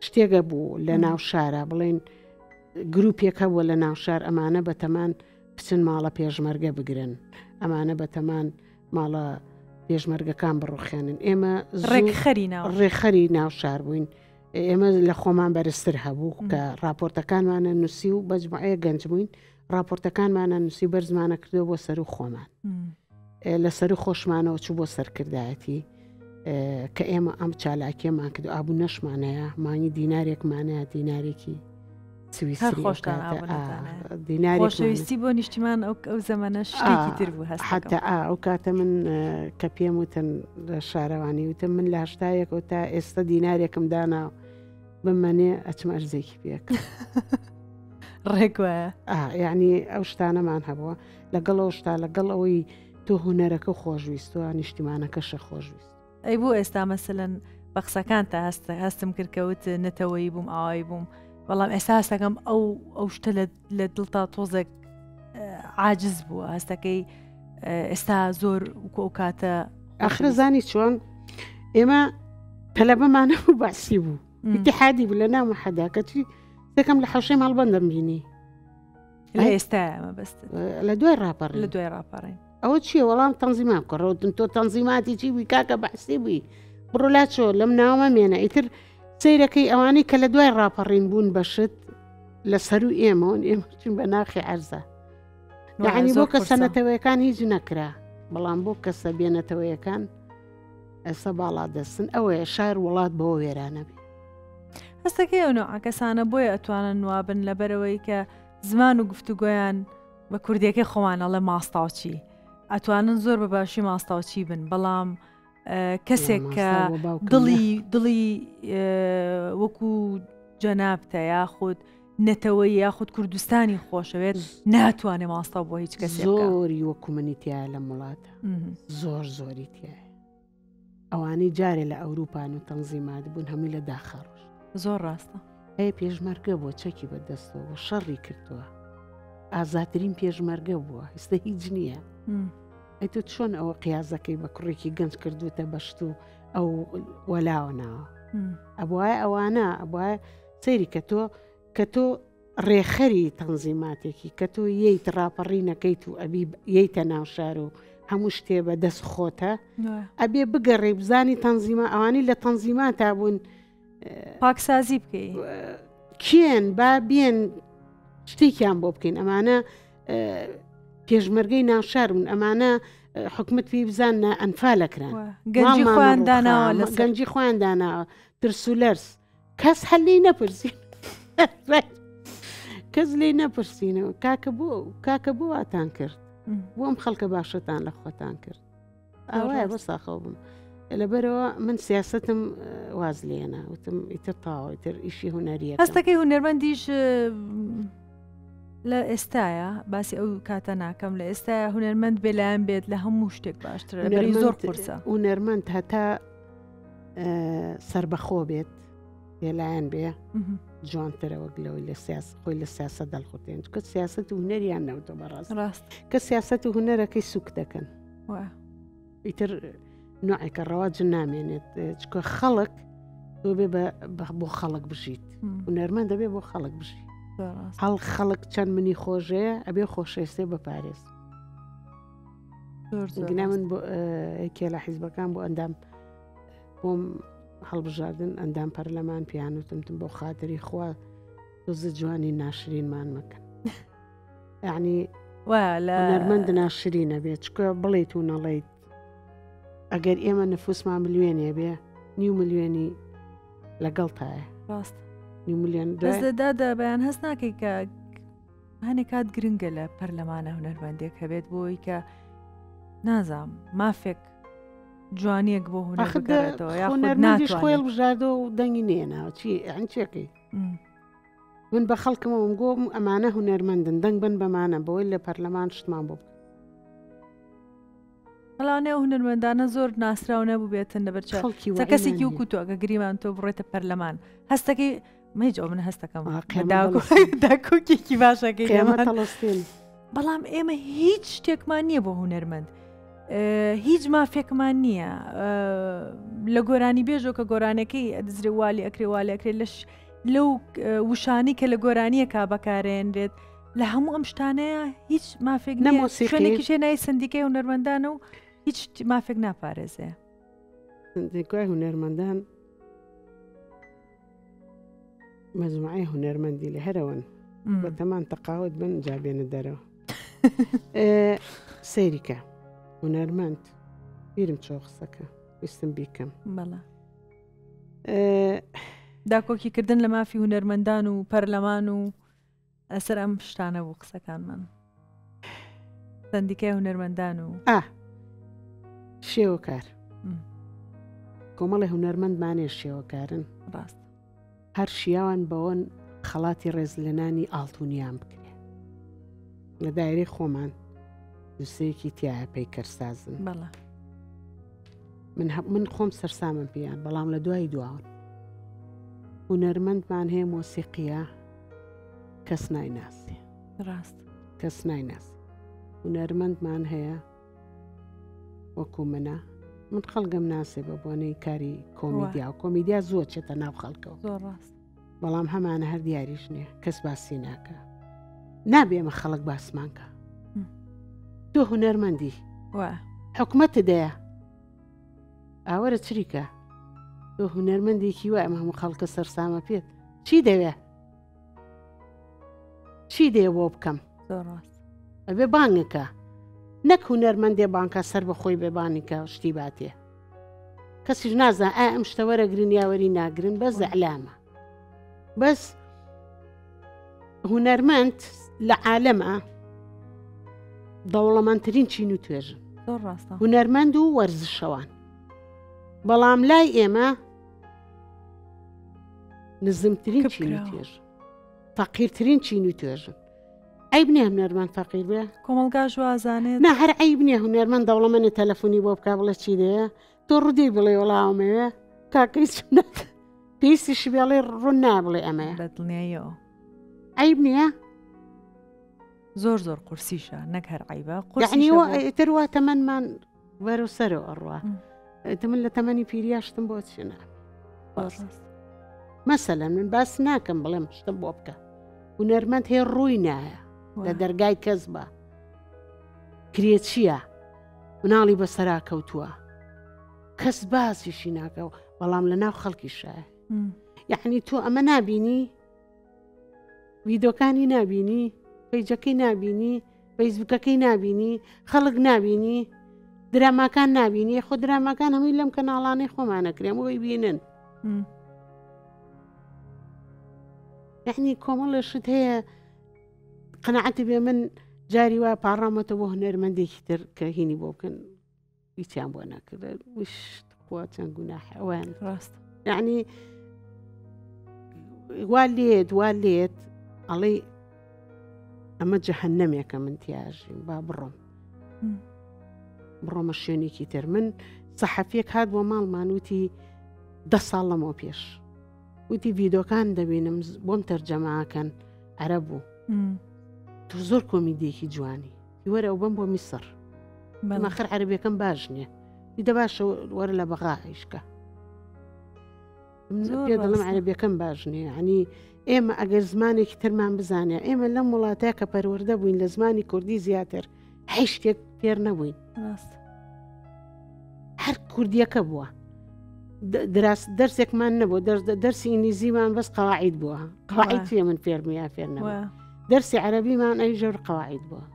شتێکە بوو لە ناو شارە بڵێن گروپێک هەبووە لە ناو شار ئەمانە بەتەمان بچن ماڵە پێشمەرگە بگرن ئەمانە بەتەمان ماڵە پێشمەرگەکان بڕوخێنن ئێمە ڕێکخەری ناو ڕێکخەری ناو شار بووین ئێمە لە خۆمان بەرزتر هەبوو کە راپۆرتەکانمانە نووسی و بەجمعەیە گەنج بووین راپۆرتەکانمانە نووسی بەرزمانە کردەوە بۆ سەر و خۆمان لە سەر خۆشمانەوە چوو بۆ سەرکردایەتی کە ئێمە ئەم چالاکیەمان کرد ئابوو نەشمانەیە مانگی دینارێکمانەیە دینارێکی سویسری خۆشەویستی بۆ نیشتیمان ئەو ئەو زەمانە شتێکی تر بوو هەست حتا ئەو کاتە من کە پێم وتن لە شارەوانی وتم من لە هەشتایەک و تا ئێستا دینارێکم دانا بمەنێ ئەچم ئەرزێکی پێک ڕێک وایە یعنی ئەو شتانەمان هەبووە لەگەڵ ئەو شتا لەگەڵ ئەوەی تۆ هوەرەکە خۆشویستوە نیشتیمانەکەشە خۆشویست ئەی بۆ ئێستا مەسەلەن بە قسەکانتا هەست هەستم کرد کە وت نەتەوەیی بووم ئاوایی بووم بەڵام ئێستا هەستەکەم ئەو ئەو شتە لە دڵتا تۆزێک عاجز بووە هەستەکەی ئێستا زۆر وکو ئەو کاتە ئاخرە زانی چۆن ئێمە تەلەبەمانە بوو باسی بوو اتحادی بوو لە ناو حەدا کەچی دەکەم لە حوشەی ماڵبەندەم بینی لە ئێستا مەبەست لە دوای ڕاپەڕ لە دوای ڕاپەڕین ئەوە چیە وەڵام تەنزیمان بکە ڕەوتن تۆ تەنزیماتی چی بووی کاکە بەعسی بووی بڕۆ لاچۆ لەم ناوە مێنە ئیتر سەیرەکەی ئەوانەی کە لە دوای ڕاپەڕین بوون بەشت لە سەرو ئێمەون ئێمە چون بە ناخی عەرزە یعنی بۆ کەسە نەتەوەیەکان هیچ نەکرا بەڵام بۆ کەسە بێنەتەوەیەکان ئێستا باڵا دەستن ئەوەیە شار وڵات بەوە وێرانە بێ هەستەکەی ئەو نوعە کەسانە بۆیە ئەتوانن وابن لەبەرەوەی کە زمان و گفتوگۆیان بە کوردیەکەی خۆمان ئەڵێ ماستاوچی ئەتوانن زۆر بە باشی ماستاوچی بن بەڵام کەسێک کە دڵی دڵی وەکو جەنابتە یاخود نەتەوەی یاخود کوردستانی خۆشەوێت ناتوانێ ماستاو بۆ هیچ کەس زۆری وەکو منی تایە لە وڵاتە زۆر زۆری تایە ئەوانەی جارێ لە ئەوروپان و تەنزیمات بوون هەمووی لە داخا ڕۆشت. زۆر ڕاستە. ئەی پێشمەرگە بووە چەکی بە دەستەوە بووە شەڕی کردووە ئازاترین پێشمەرگە بووە ئێستا هیچ نییە ئەی تۆ چۆن ئەوە قیازەکەی بە کوڕێکی گەنج کردوتە بەشت و ئەو وەلاوە ناوە ئەبواە ئەوانە ئەبواە سەیری کە تۆ کە تۆ ڕێکخەری تەنزیماتێکی کە تۆ یەیت ڕاپەڕینەکەیت و ئەبی یەیتە ناو شار و هەموو شتێ بە دەست خۆتە ئەبێ بگەڕێ بزانی تەنزیمە ئەوانی لە تەنزیماتا بوون پاکسازی بکەی کێن با بێن شتێکیان بۆ بکەین ئەمانە پێشمەرگەی ناوشار بوون ئەمانە حکومت پێی بزان ئەنفالەکران گەنجی خۆیان داناوە لە گەنجی خۆیان داناوە ترس و لەرز کەس هەر لێی نەپرسین کەس لێی نەپرسینەوە کاکە بۆ کاکە بۆ واتان کرد بۆ ئەم خەڵکە باشەتان لە خۆتان کرد ئاوایە بۆ ساخەوە بووم لەبەرەوە من سیاستم واز لێنا وتم ئیتر تاوە ئیتر ئیشی هوەریە هەستەکەی هونەرمەندیش لە ئێستاە باسی ئەو کاتە ناکەم لە ئێستا هونەرمەند بێلایەن بێت لە هەموو شتێک باشترە زۆر قورسە هونەرمەند هەتا سربەخۆ بێت بێلایەن بێ جوانترە وەک لەوەی لە سیاس خۆی لە سیاسە دەڵخوتێن کە سیاست و هونەریان نەوتە بەڕاست ڕاست کە سیاست و هونەرەکەی سوک دەکەن ئیتر نوعێکە ڕەواج نامێنێت چکە خەڵک تۆ بێ بۆ خەڵک بژیت هونەرمەند دەبێ بۆ خەڵک بژی هەڵ خەڵک چەند منی خۆشەیە ئەبێ خۆشەویستێ بپارێز گنا من بۆ کێ لە حیزبەکان بۆ ئەندام بۆم هەڵبژاردن ئەندام پەرلەمان پیان وتمتم بۆ خاتری خوا تۆزە جوانی ناشرینمان مەکەن یعنی هونەرمەند ناشرینە بێت چکە بڵیت و نەڵیت ئەگەر ئێمە نفوسمان ملیێنێ بێ نیو ملیێنی لەگەڵ تایە ڕاست نیو ملیۆن دادا بەیان هەست ناکەی کە هەنێ کات گرنگە لە پەرلەمانە هونەرمەندێک هەبێت بۆی کە نازام مافێک جوانیەک بۆ هونەر بگەڕێتەوە یاخود ناتوانێت خۆی هەڵبژاردەوە و دەنگی نێناوە چی یان چێکەی من بە خەڵکمەوەم گۆم ئەمانە هونەرمەندن دەنگ بن بەمانە بەوەی لە پەرلەمان شتمان بۆ بکەن. لەوانەیە ئەو هونەرمەندانە زۆر ناسراو نەبووبێتن لەبەر چ خەڵکی چە وەعیمان کەسێکی نییە. وەکو تۆ ئەگە گریمان تۆ بڕێتە پەرلەمان هەستەکەی من هیچ ئەو من هەستەکەم قیامەت داکۆ- هەڵەستێن. داکۆکێکی باشەکەی قیامەت لێمان. هەڵەستێن. بەڵام ئێمە هیچ شتێکمان نییە بۆ هونەرمەند هیچ مافێکمان نییە لە گۆرانی بێژۆ کە گۆرانەکەی ئەدزرێ والی ئەکرێ والی ئەکرێ لەش لەو وشانی کە لە گۆرانیەکە بەکارێنرێت لە هەموو ئەم شتانەیە هیچ مافێک نەمۆسیقیشێ نای سندیکەی هونەرمەندانە و هیچ مافێک ناپارێزێ سندیکای هونەرمەندان مەجموعەی هونەرمەندی لە هەرەوەن بەتەمان تەقاوت بن جا بێنە دەرەوە سەیریکە هونەرمەند بیرم چۆ قسەکە ویستم بیکەم بەڵە داکۆکیکردن لە مافی هونەرمەندان و پەرلەمان و لەسەر ئەم شتانە بوو قسەکانمان سندیکای هونەرمەندان و ئا شێوەکار کۆمەڵی هونەرمەندمانێ شێوەکارن ڕاست هەر شیاوان بەوەن خەڵاتی ڕێزلێنانی ئاڵتونیان بکرێ لە دایرەی خۆمان دوسەیەکی تایە پەیکەرسازن بەڵێ من من خۆم سەرسامم پێیان بەڵام لە دوای دواون هونەرمەندمان هەیە مۆسیقیە کەس نایناسی ڕاست کەس نایناسی هونەرمەندمان هەیە وەکو منە من خەڵگەم ناسێ بە بۆنەی کاری کۆمیدیا و کۆمیدیا زووە چێتە ناو خەڵکەوە زۆر ڕاست بەڵام هەمانە هەر دیاریش نییە کەس باسی ناکە نابێ ئێمە خەڵک باسمانکە تۆ هونەرمەندی حکومەت دەیە ئاوەرە چریکە تۆ هونەرمەندێکی وە ئەمە هەموو خەڵکە سەرسامە پێت چی دەوێ چی دێ بۆ بکەم ئەبێ بانگەکە نەک هونەرمەندێ بانکە سەر بەخۆی بێ بانیکە شتی باتێ کەسیش نازان ئا ئەم شتە وەرەگرن یاوەری ناگرن بەس ئەلامە بەس هونەرمەند لە عالەمە دەوڵەمەندترین چین و توێژن هونەرمەند و وەرزشەوان بەڵام لای ئێمە نزمترین چین و توێژ فەقیرترین چین و توێژن عیب نییە هونەرمەند فەقیر بێ کۆمەڵگاش وازانێت نا هەر عیب نییە هونەرمەند دەوڵەمەنی تەلەفۆنی بۆ بکا بڵێ چی دەیە تۆ ڕودەی بڵێ وەڵامەوێ کاکەی پێویستیشی بێڵێ ڕوون نابڵێ ئەمەیە بە دڵنیاییەوە عیب نییە زۆر زۆر قورسیشە نەک هەر عیبە یعنی تر وا تەمەنمان بەرەو سەرەوە ئەڕوا ئەتە من لە تەمەنی پیریا شتم بۆ چێنە مەسەلەن من باس ناکەم بڵێم شتم بۆ بکە هونەرمەند هەیە ڕووی نایە لە دەرگای کەس بە کرێچیە مناڵی بەسەرا کەوتووە کەس باسیشی ناکەەوە بەڵام لە ناو خەڵکی شایە یعنی تۆ ئەمە نابینی ڤیدۆکانی نابینی پەیجەکەی نابینی فەیسبوکەکەی نابینی خەڵک نابینی دراماکان نابینی خۆ دراماکان هەمووی لەم کەناڵانەی خۆمانەکرێم ئەوی بینن یعنی کۆمەڵێ شت هەیە قەنەعەتی بێ من جاری وایە پاڕامەتە بۆ هونەرمەندێکی تر کە هینی بۆ بکەن هیچیان بۆ نەکرد وش خوا چەند گوناح ئەویان ڕاست یعنی وا لێت وا لێت ئەڵێ ئەمە جەهەنەمێکە من تیاژیم با بڕۆم بڕۆمە شوێنێکی تر من سەحەفیەک هات بۆ ماڵمان وتی دە ساڵ لەمەوە پێش وتی ڤیدۆکان دەبینم بۆم تەرجەماکەن عەرەب بوو تۆ زۆر کۆمیدیەکی جوانی وەرە ئەو بم بۆ میسر مەخر عەربیەکەم باش نییە دیدە باشە وەرە لە بەغا ئیشکە پێ دەڵم عەربیەکەم باش نییە ینی ئێمە ئەگەر زمانێکی ترمان بزانێ ئێمە لەم وڵاتە کە پەروەردە بووین لە زمانی کوردی زیاتر هیچ شتێک فێر نەبووین ڕاست هەر کوردیەکە بووە دراس دەرسێکمان نەبوو دەرسی ئینگلیزیمان بەس قەواعید بووە قەواعید چیە من فێرم یا فێر نەبوو دەرسی عەرەبیمان ئەی ژێر قەواعید بووە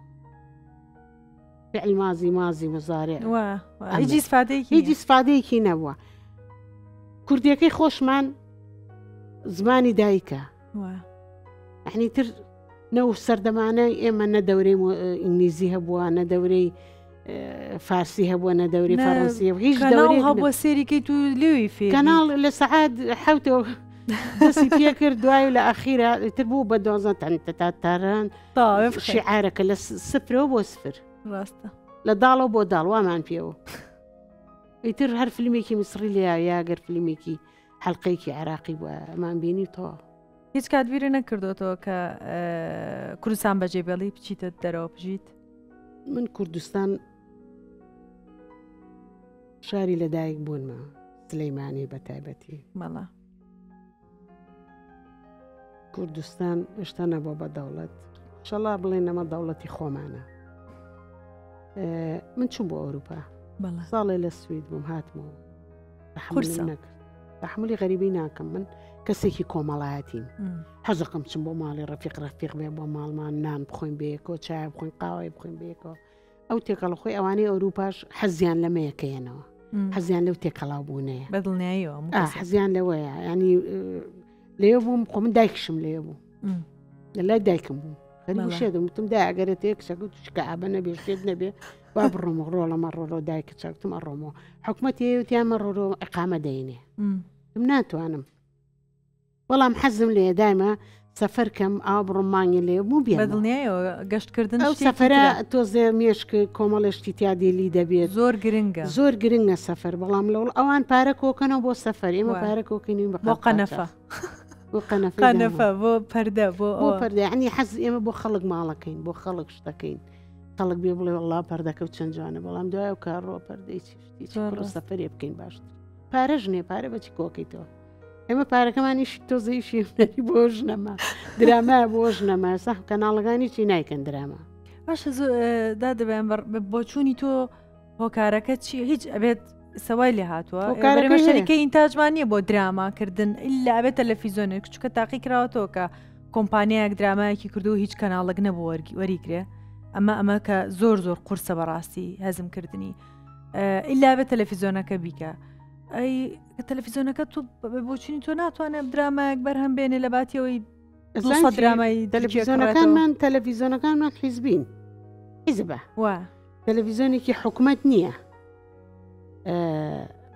فعل مازی مازی مزارع هیچ ئیسفادەیەکی هیچ ئیسفادەیەکی نەبووە کوردیەکەی خۆشمان زمانی دایکە یعنی تر نەو سەردەمانە ئێمە نە دەورەی ئینگلیزی هەبووە نە دەورەی فارسی هەبووە نە دەوری فەڕەنسی هیچ دەورەی هەبووە سێریکەی تو لێوی فێ کەناڵ لە سەعات حوتەوە دەستی پێکرد دوای لە ئەخیرا تر بوو بە دوازە تا تاران شعارەکە لە سفرەوە بۆ سفر ڕاستە لە داڵەوە بۆ داڵ وامان پێوە ئیتر هەر فیلمێکی میسری لێ یاگەر فیلمێکی حلقەیەکی عراقی بووە ئەمان بینی تەواو. هیچ کات بیرت نەکردۆتەوە کە کوردستان بەجێ بێڵی بچیتە دەرەوە بژیت؟ من کوردستان شاری لەدایک بوونمە سلەیمانی بە تایبەتی مەڵا کوردستان هێشتا نەبووە بە دەوڵەت شەڵا بڵێن ئەمە دەوڵەتی خۆمانە من چوم بۆ ئەوروپا ساڵێ لە سوید بووم هاتمەوە قورسە نەکرد تەحملی غەریبی ناکەم من کەسێکی کۆمەڵایەتیم حەزەکەم چم بۆ ماڵی ڕەفیق ڕەفیق بێ بۆ ماڵمان نان بخۆین بەیەکەوە چای بخۆین قاوەی بخۆین بەیەکەوە ئەو تێکەڵ خۆی ئەوانەی ئەوروپاش حەزیان لەمەیەکەیەنەوە حەزیان لەو تێکەڵاو بوونەیە بەدڵنیاییەوە حەزیان لەوەیە ینی لێ بووم خۆ من دایکشم لێ بوو لە لای دایکم بوو خەریک شێدم وتم دا ئەگەرە تێ کچەکە توش کەعبە نەبێ شێت نەبێ با بڕۆم ڕۆڵە مەڕۆرۆ دایکە چاکتم ئەڕۆمەوە حکومەتی وتیان مەڕۆرۆ ئەقامە دەینێ من ناتوانم بەڵام حەزم لێ دایمە سەفەر کەم ئاو بڕۆم مانگی لێ بوو بێ بەدڵنیایەوە گەشتکردن ئەو سەفرە تۆزێ مێشک کۆمەڵێشتی تیادێلی دەبێت زۆر گرنگە زۆر گرنگە سەفەر بەڵام لەوڵ ئەوان پارە کۆکەنەوە بۆ سەفەر ئێمە پارە کۆکەنین بۆ قەنەفە بۆ قەنەفە قەنەفە بۆ پەردە بۆ بۆ پەردە ینی حەز ئێمە بۆ خەڵک ماڵەکەین بۆ خەڵک شتەکەین خەڵک بێ بڵێ وڵا پەردەکە و چەند جوانە بەڵام دوای و کارڕۆ پەردەی چی شتی چی سەفەرێ بکەین باشتر پارەش نییە پارە بەچی کۆکەیتەوە ئێمە پارەکەمانیش تۆزەیشی هونەری بۆ ژنەما دراما بۆ ژنەما سەح کەناڵەکانی چی نایکەن دراما باشە دادەبێن بۆچوونی تۆ هۆکارەکە چی هیچ ئەبێت سەوای لێ هاتووە هۆکارەکە شەریکە ئینتاجمان نییە بۆ دراماکردن ئللا ئەبێت تەلەفیزیۆنێک چکە تاقی کراوەتەوە کە کۆمپانیایەک درامایەکی کردو هیچ کەناڵێک نەبوو وەریگرێ ئەمە ئەمە کە زۆر زۆر قورسە بەڕاستی هەزمکردنی ئللا بێت تەلەفیزیۆنەکە بیکە ئەی تەلەفیزیۆنەکە تو بۆچینی تۆ ناتوانێت درامایەک بەرهەم بێنێ لە باتیەوەی درامای تەلەفیزیۆنەکانمان تەلەفیزیۆنەکانمان حیزبین حیزبە تەلەفیزیۆنێکی حکومەت نییە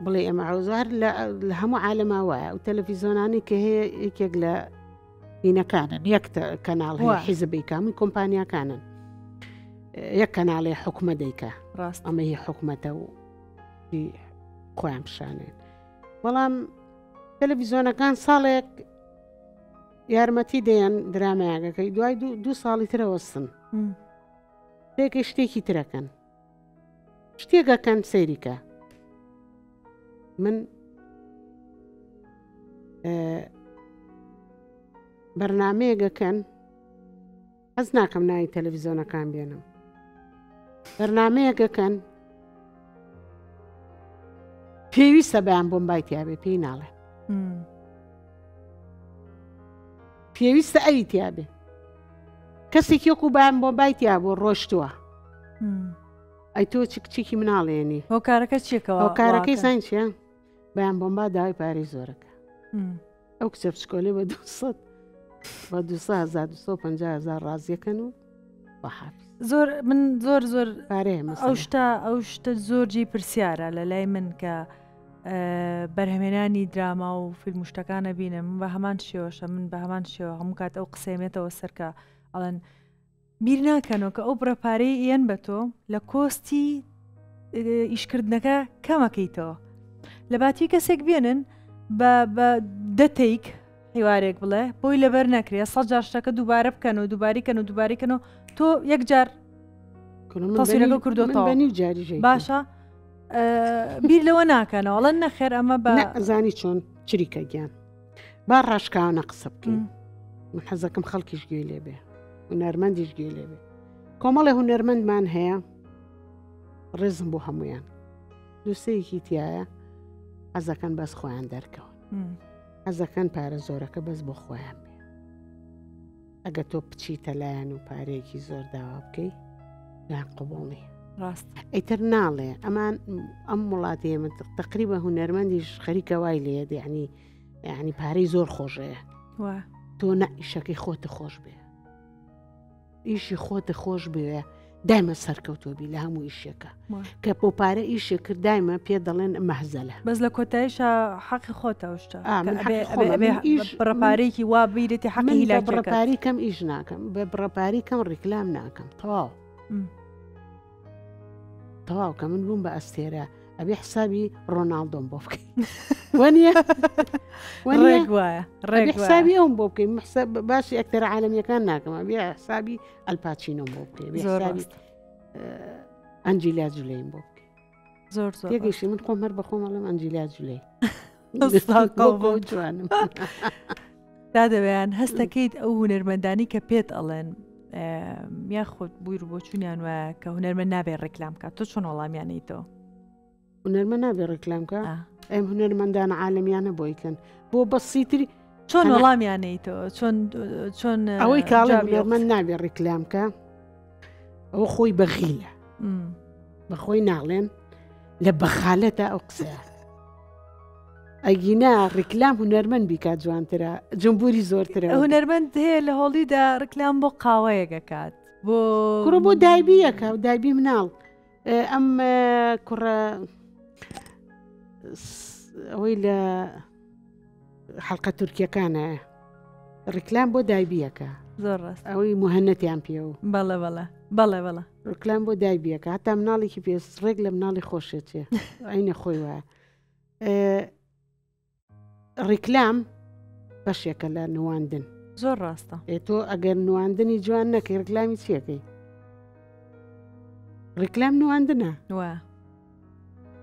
بڵێ ئێمە عوزار لە هەموو عالەما وایە و تەلەفیزیۆنانی کە هەیە یەکێک لە هینەکانن یەک کەناڵ هەیە حیزبی کامی کۆمپانیاکانن یەک کەناڵی حکومە دەیکە ڕاست ئەمە هی حکومەتە و خۆیان پیشانێن بەڵام تەلەڤیزیۆنەکان ساڵێک یارمەتی دەیان درامایەکەکەی دوای دوو ساڵی ترەوەستن شتێکی شتێکی ترەکەن شتێکەکەن سەیریکە من بەرنمەیەگەکەن حەز ناکەم ناوی تەلەڤیزیۆنەکان بێنم بەرنمەیەکەکەن پێویستە بەیان بۆمبای تیاابێ پێی ناڵێ پێویستە ئەوی تیاابێ کەسێکی وەکو بەیان بۆمبای تیا بۆ ڕۆشتووە ئەی تۆ چ کچێکی مناڵێنی هۆکارەکە چیەکەەوە هۆکارەکەی زین چیە بەیان بۆمبا داوای پارەی زۆرەکە ئەو کچە بچکۆلێ بە 200 بە 200 250 هزار ڕازیەکەن و بەحافظ زۆر من زۆر زۆر پارەیە ئەو شتە ئەو شتە زۆر جێی پرسیارە لە لای من کە بەرهەمێنانی دراما و فیلم و شتەکانە بینم بە هەمان شێوەشە من بە هەمان شێوە هەموو کات ئەو قسەیەمێتەوە سەرکە ئەڵەن بیر ناکەنەوە کە ئەو بڕە پارەی یەن بە تۆ لە کۆستی ئیشکردنەکە کەمەکەیتەوە لە باتی کەسێک بێنن بە دەتەیک حیوارێک بڵێ بۆی لەبەر نەکرێ سە جار شتەکە دووبارە بکەن و دووباریکەن و دووباریکەن و تۆ یەکجار تەسویرەکە کردوەوە باشە بیر لەوە ناکەنەوە ئەڵەن نەخێر ئەمە بە زانی چۆن چریکە گیان با ڕاشکاوانە قسە بکەین من حەزەکەم خەڵکیش گوێی لێ بێ هونەرمەندیش گوێی لێ بێ کۆمەڵێ هونەرمەندمان هەیە ڕێزم بۆ هەمویان دووسەیەکی تایە حەزەکەن بەس خۆیان دەرکەون حەزەکەن پارە زۆرەکە بەس بۆ خۆیان بێ ئەگە تۆ بچیتە لایەن و پارەیەکی زۆر داوا بکەی یان قوبڵ نیە ڕاست ئیتر ناڵێ ئەمان ئەم وڵاتی ئێمە تقریبە هونەرمەندیش خەریکە وای لێ یعنی یعنی پارەی زۆر خۆشەیە تۆ نە ئیشەکەی خۆتە خۆش بێ ئیشی خۆتە خۆش بوێ دایمە سەرکەوتوە بی لە هەموو ئیشێکە کە بۆ پارە ئیشێ کرد دایمە پێ دەڵێن مەهزەلە بەس لە کۆتاییشا حەقی خۆتە ئەو شتە بڕەپارێکی وا بیرێتی حەقی لە بڕەپاری کەم ئیش ناکەم بە بڕەپاری کەم ڕیکلام ناکەم تەواو تەواو کە من بووم بە ئەستێرە. ئەبێ حسابی ڕۆناڵدۆم بۆ بکەی وەنیە ڕێک وایە ڕێک حسابی ئەوم بۆ بکەی باسی ئەکتەرە عالەمیەکان ناکەم ئەبێ حسابی ئەلپاچینۆم بۆ بکەی حسابی ئەنجیلا جولیم بۆ بکەی زۆر زۆر تێگەیشتی من خۆم هەر بەخۆم ئەڵێم ئەنجیلا جولی جوانم دادەوەیان هەستەکەیت ئەو هونەرمەندانی کە پێت ئەڵێن یاخود بویر بۆچوونیان وایە کە هونەرمەند نابێ ڕێکلام کات تۆ چۆن وەڵامیانەیتەوە هونەرمە نابێ ڕێکلام کە ئەم هونەرمەندانە عالمیانە بۆیکەن بۆ بەسیتری چۆن وەڵامیانەیتەوە چۆن چۆن ئەوەی کاڵی هونەرمەند نابێ ڕێکلام کە ئەوە خۆی بەغیلە بەخۆی ناڵێن لە بەخالەتە ئەو قسەیە ئەگینا ڕیکلام هونەرمەند بیکات جوانترە جمبوری زۆرترە هونەرمەند هەیە لە هۆڵیدا ڕیکلام بۆ قاوەیەک ئەکات بۆ کوڕە بۆ دایبیەکە و دایبی مناڵ ئەم کوڕە ئەوەی لە حەڵقە تورکیەکانە ڕیکلام بۆ دایبیەکە زۆر ڕاست ئەوەی مهنەتیان پێ و بەڵێ بەڵێ بەڵێ بەڵێ ڕیکلام بۆ دایبیەکە هەتا مناڵێکی پێ ڕێک لە مناڵی خۆشێتێ ئەینە خۆی وایە ڕیکلام بەشێکە لە نواندن زۆر ڕاستە ئێ تۆ ئەگەر نواندنی جوان نەکەی ڕیکلامی چیەکەی ڕیکلام نواندنە وە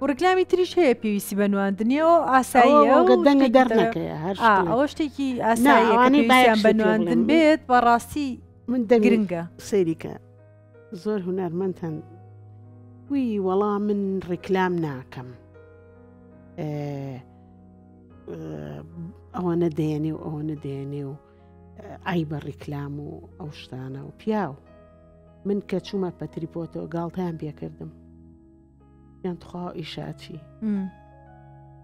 و ڕیکلامی تریش هەیە پێویستی بە نواندنیەوە ئاساییە و دەنگە دەرنەکەیە هەر ئەوە شتێکی ئاساییەوانەی بایان بە نواندن بێت بەڕاستی من گرنگە سەیریکە زۆر هونەرمەند هەن وی وەڵا من ڕیکلام ناکەم ئەوەنە دێنێ و ئەوەنە دێنێ و ئای بە ڕیکلام و ئەو شتانە و پیاو من کە چوومە پەتریپۆتەوە گاڵتەیان پێکردم یان تخوا ئیشاچی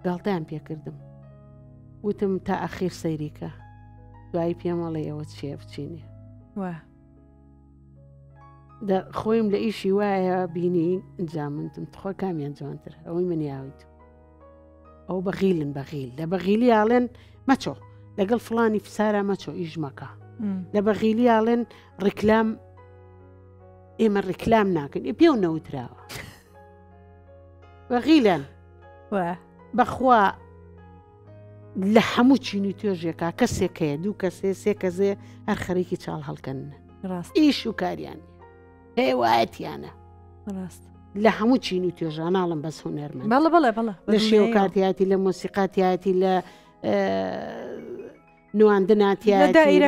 گاڵتەیان پێکردم وتم تا ئەخیر سەیریکە دوایی پێمەڵێ ئەوە چیە بچینێ دە خۆیم لە ئیشی وایە بینی ئینجا منتم تخوا کامیان جوانتر ئەوەی من یاویت ئەو بەغیلن بەغیل لە بەغیلی ئاڵێن مەچۆ لەگەڵ فلانی فسارا مەچۆ ئیش مەکە لە بەغیلی ئاڵێن ڕیکلام ئێمە ڕیکلام ناکەن ئێ پێو نەوتراوە بەغیلەن بەخوا لە هەموو چین و توێژێکا کەسێک هەیە دوو کەسێ سێ کەسێ هەر خەریکی چاڵ هەڵکەن ڕاست ئیش و کاریان هێوایەتیانە ڕاست لە هەموو چین و توێژاناڵم بەس هونەرمەند بەڵێ بەڵێ بەڵێ لە شێوکارتیاتی لە مۆسیقاتیاتی لە نواندناتیاتی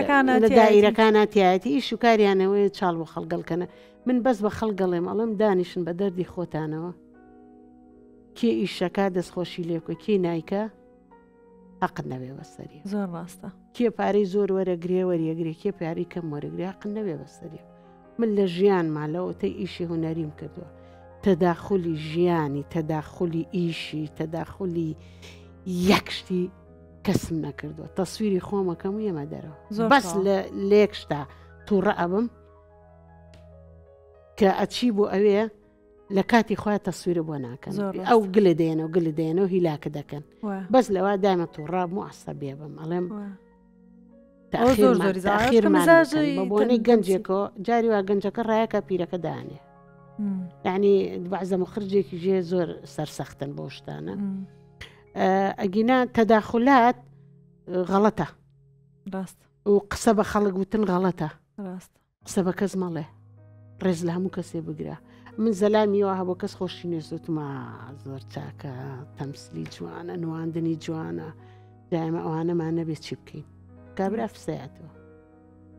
لە دائیرەکاناتیاتی ئیش و کاریانەوەی چاڵ بۆ خەڵگەڵکەنە من بەس بە خەڵگەڵێم ئەڵم دانیشن بە دەردی خۆتانەوە کێ ئیشەکا دەستخۆشی لێ بکە کێ نایکا حەقت نەبێ بەسەری زۆر ڕاستە کێ پارەی زۆر وەرەگرێ وەریەگرێ کێ پارەی کەم وەرەگرێ حەقت نەبێ بەسەری من لە ژیانما لەوەتەی ئیشی هونەریم کردووە تەداخلی ژیانی تەداخلی ئیشی تەداخلی یەک شتی کەسم نەکردووە تەسویری خۆمەکەم و یەمە دەرەوە بەس لە لێک شتا تووڕە ئەبم کە ئەچی بۆ ئەوێ لە کاتی خۆیان تەسویرە بۆ ناکەن ئەو گلە دێنەوە گلە دێنەوە هیلاکە دەکەن بەس لەوا دایمە تووڕابم و عسەبێ بم ئەڵێم بۆنەی گەنجێکەوە جاری وا گەنجەکە ڕایەکە پیرەکە دانێ یعنی بەعزە مخرجێکی ژێ زۆر سەرسەختن بۆ شتانە ئەگینا تەداخلات غەڵەتە ڕاست و قسە بە خەڵک وتن غەڵەتە ڕاست قسە بە کەس مەڵێ ڕێز لە هەموو کەسێ بگرە من زەلامی وا هەبوو کەس خۆشی نێزوتما زۆر چاکە تەمسلی جوانە نواندنی جوانە دایمە ئەوانەمان نەبێت چی بکەین کابرا فسایەتەوە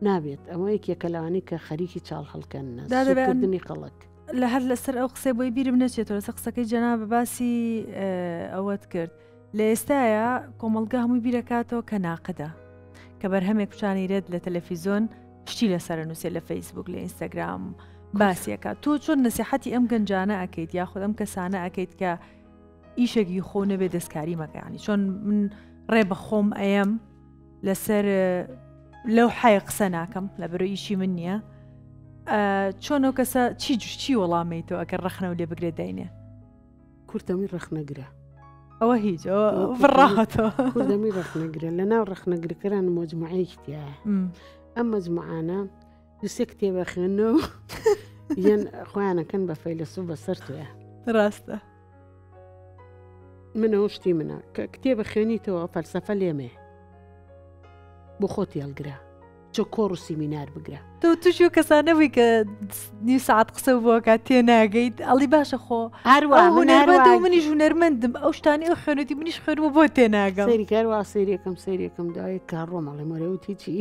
نابێت ئەمە یەکێکە لەوانەی کە خەریکی چاڵ هەڵکەن دادەکردنی خەڵک لە هەر لەسەر ئەو قسەی بۆی بیرم نەچێتەوە لەسەر قسەکەی جەناب باسی ئەوەت کرد لە ئێستایا کۆمەڵگا هەمووی بیرەکاتەوە کە ناقدە کە بەرهەمێک پیشانیرێت لە تەلەفیزۆن شتی لەسەر نووسێ لە فەیسبوک لە ئینستاگرام باسیەکە تۆ چۆن نسیحەتی ئەم گەنجانە ئەەکەیت یاخود ئەم کەسانە ئەەکەیت کە ئیشێکی خۆ نەبێ دەستکاری مەکەیانی چۆن من ڕێ بە خۆم ئەیەم لەسەر لەو حەیە قسە ناکەم لە بەرو ئیشی من نییە چۆن ئەو کەسە چی چی وەڵامەیتەوە ئەگەر ڕەخنەو لێ بگرێت داینێ کوردەمی ڕەخنەگرە. ئەوە هیچ ئەوە بڕاوەتەوە. کوردەمی ڕەخنەگرە لە ناو ڕەخنەگرەکان مەجموعەیەکی تایە ئەم مەجموعانە دوسێ کتێبە خوێنەوە یان خۆیانەکەن بە فەیلەسوف بەسەر توێ ڕاستە. منەوە شتی منە کە کتێبە خوێنیتەوە فەلسەفە لێمێ بۆ خۆتی هەڵگرە چۆ کۆڕ و سیمینار بگرە. تۆ تووشی ئەو کەسانە بووی کە نیو سەعات قسە بۆکات تێناگەیت ئەڵی باشە خۆ هەروە ئەو هونەرمەندە و منیش هونەرمەندم ئەو شتانی ئەو خوێنێتی منیش خوێنمە بۆ تێناگەم. سەیری کار وا سەیرێکم سەیرێکم دایک کاڕۆم ئەڵێ مەرێ وتی چی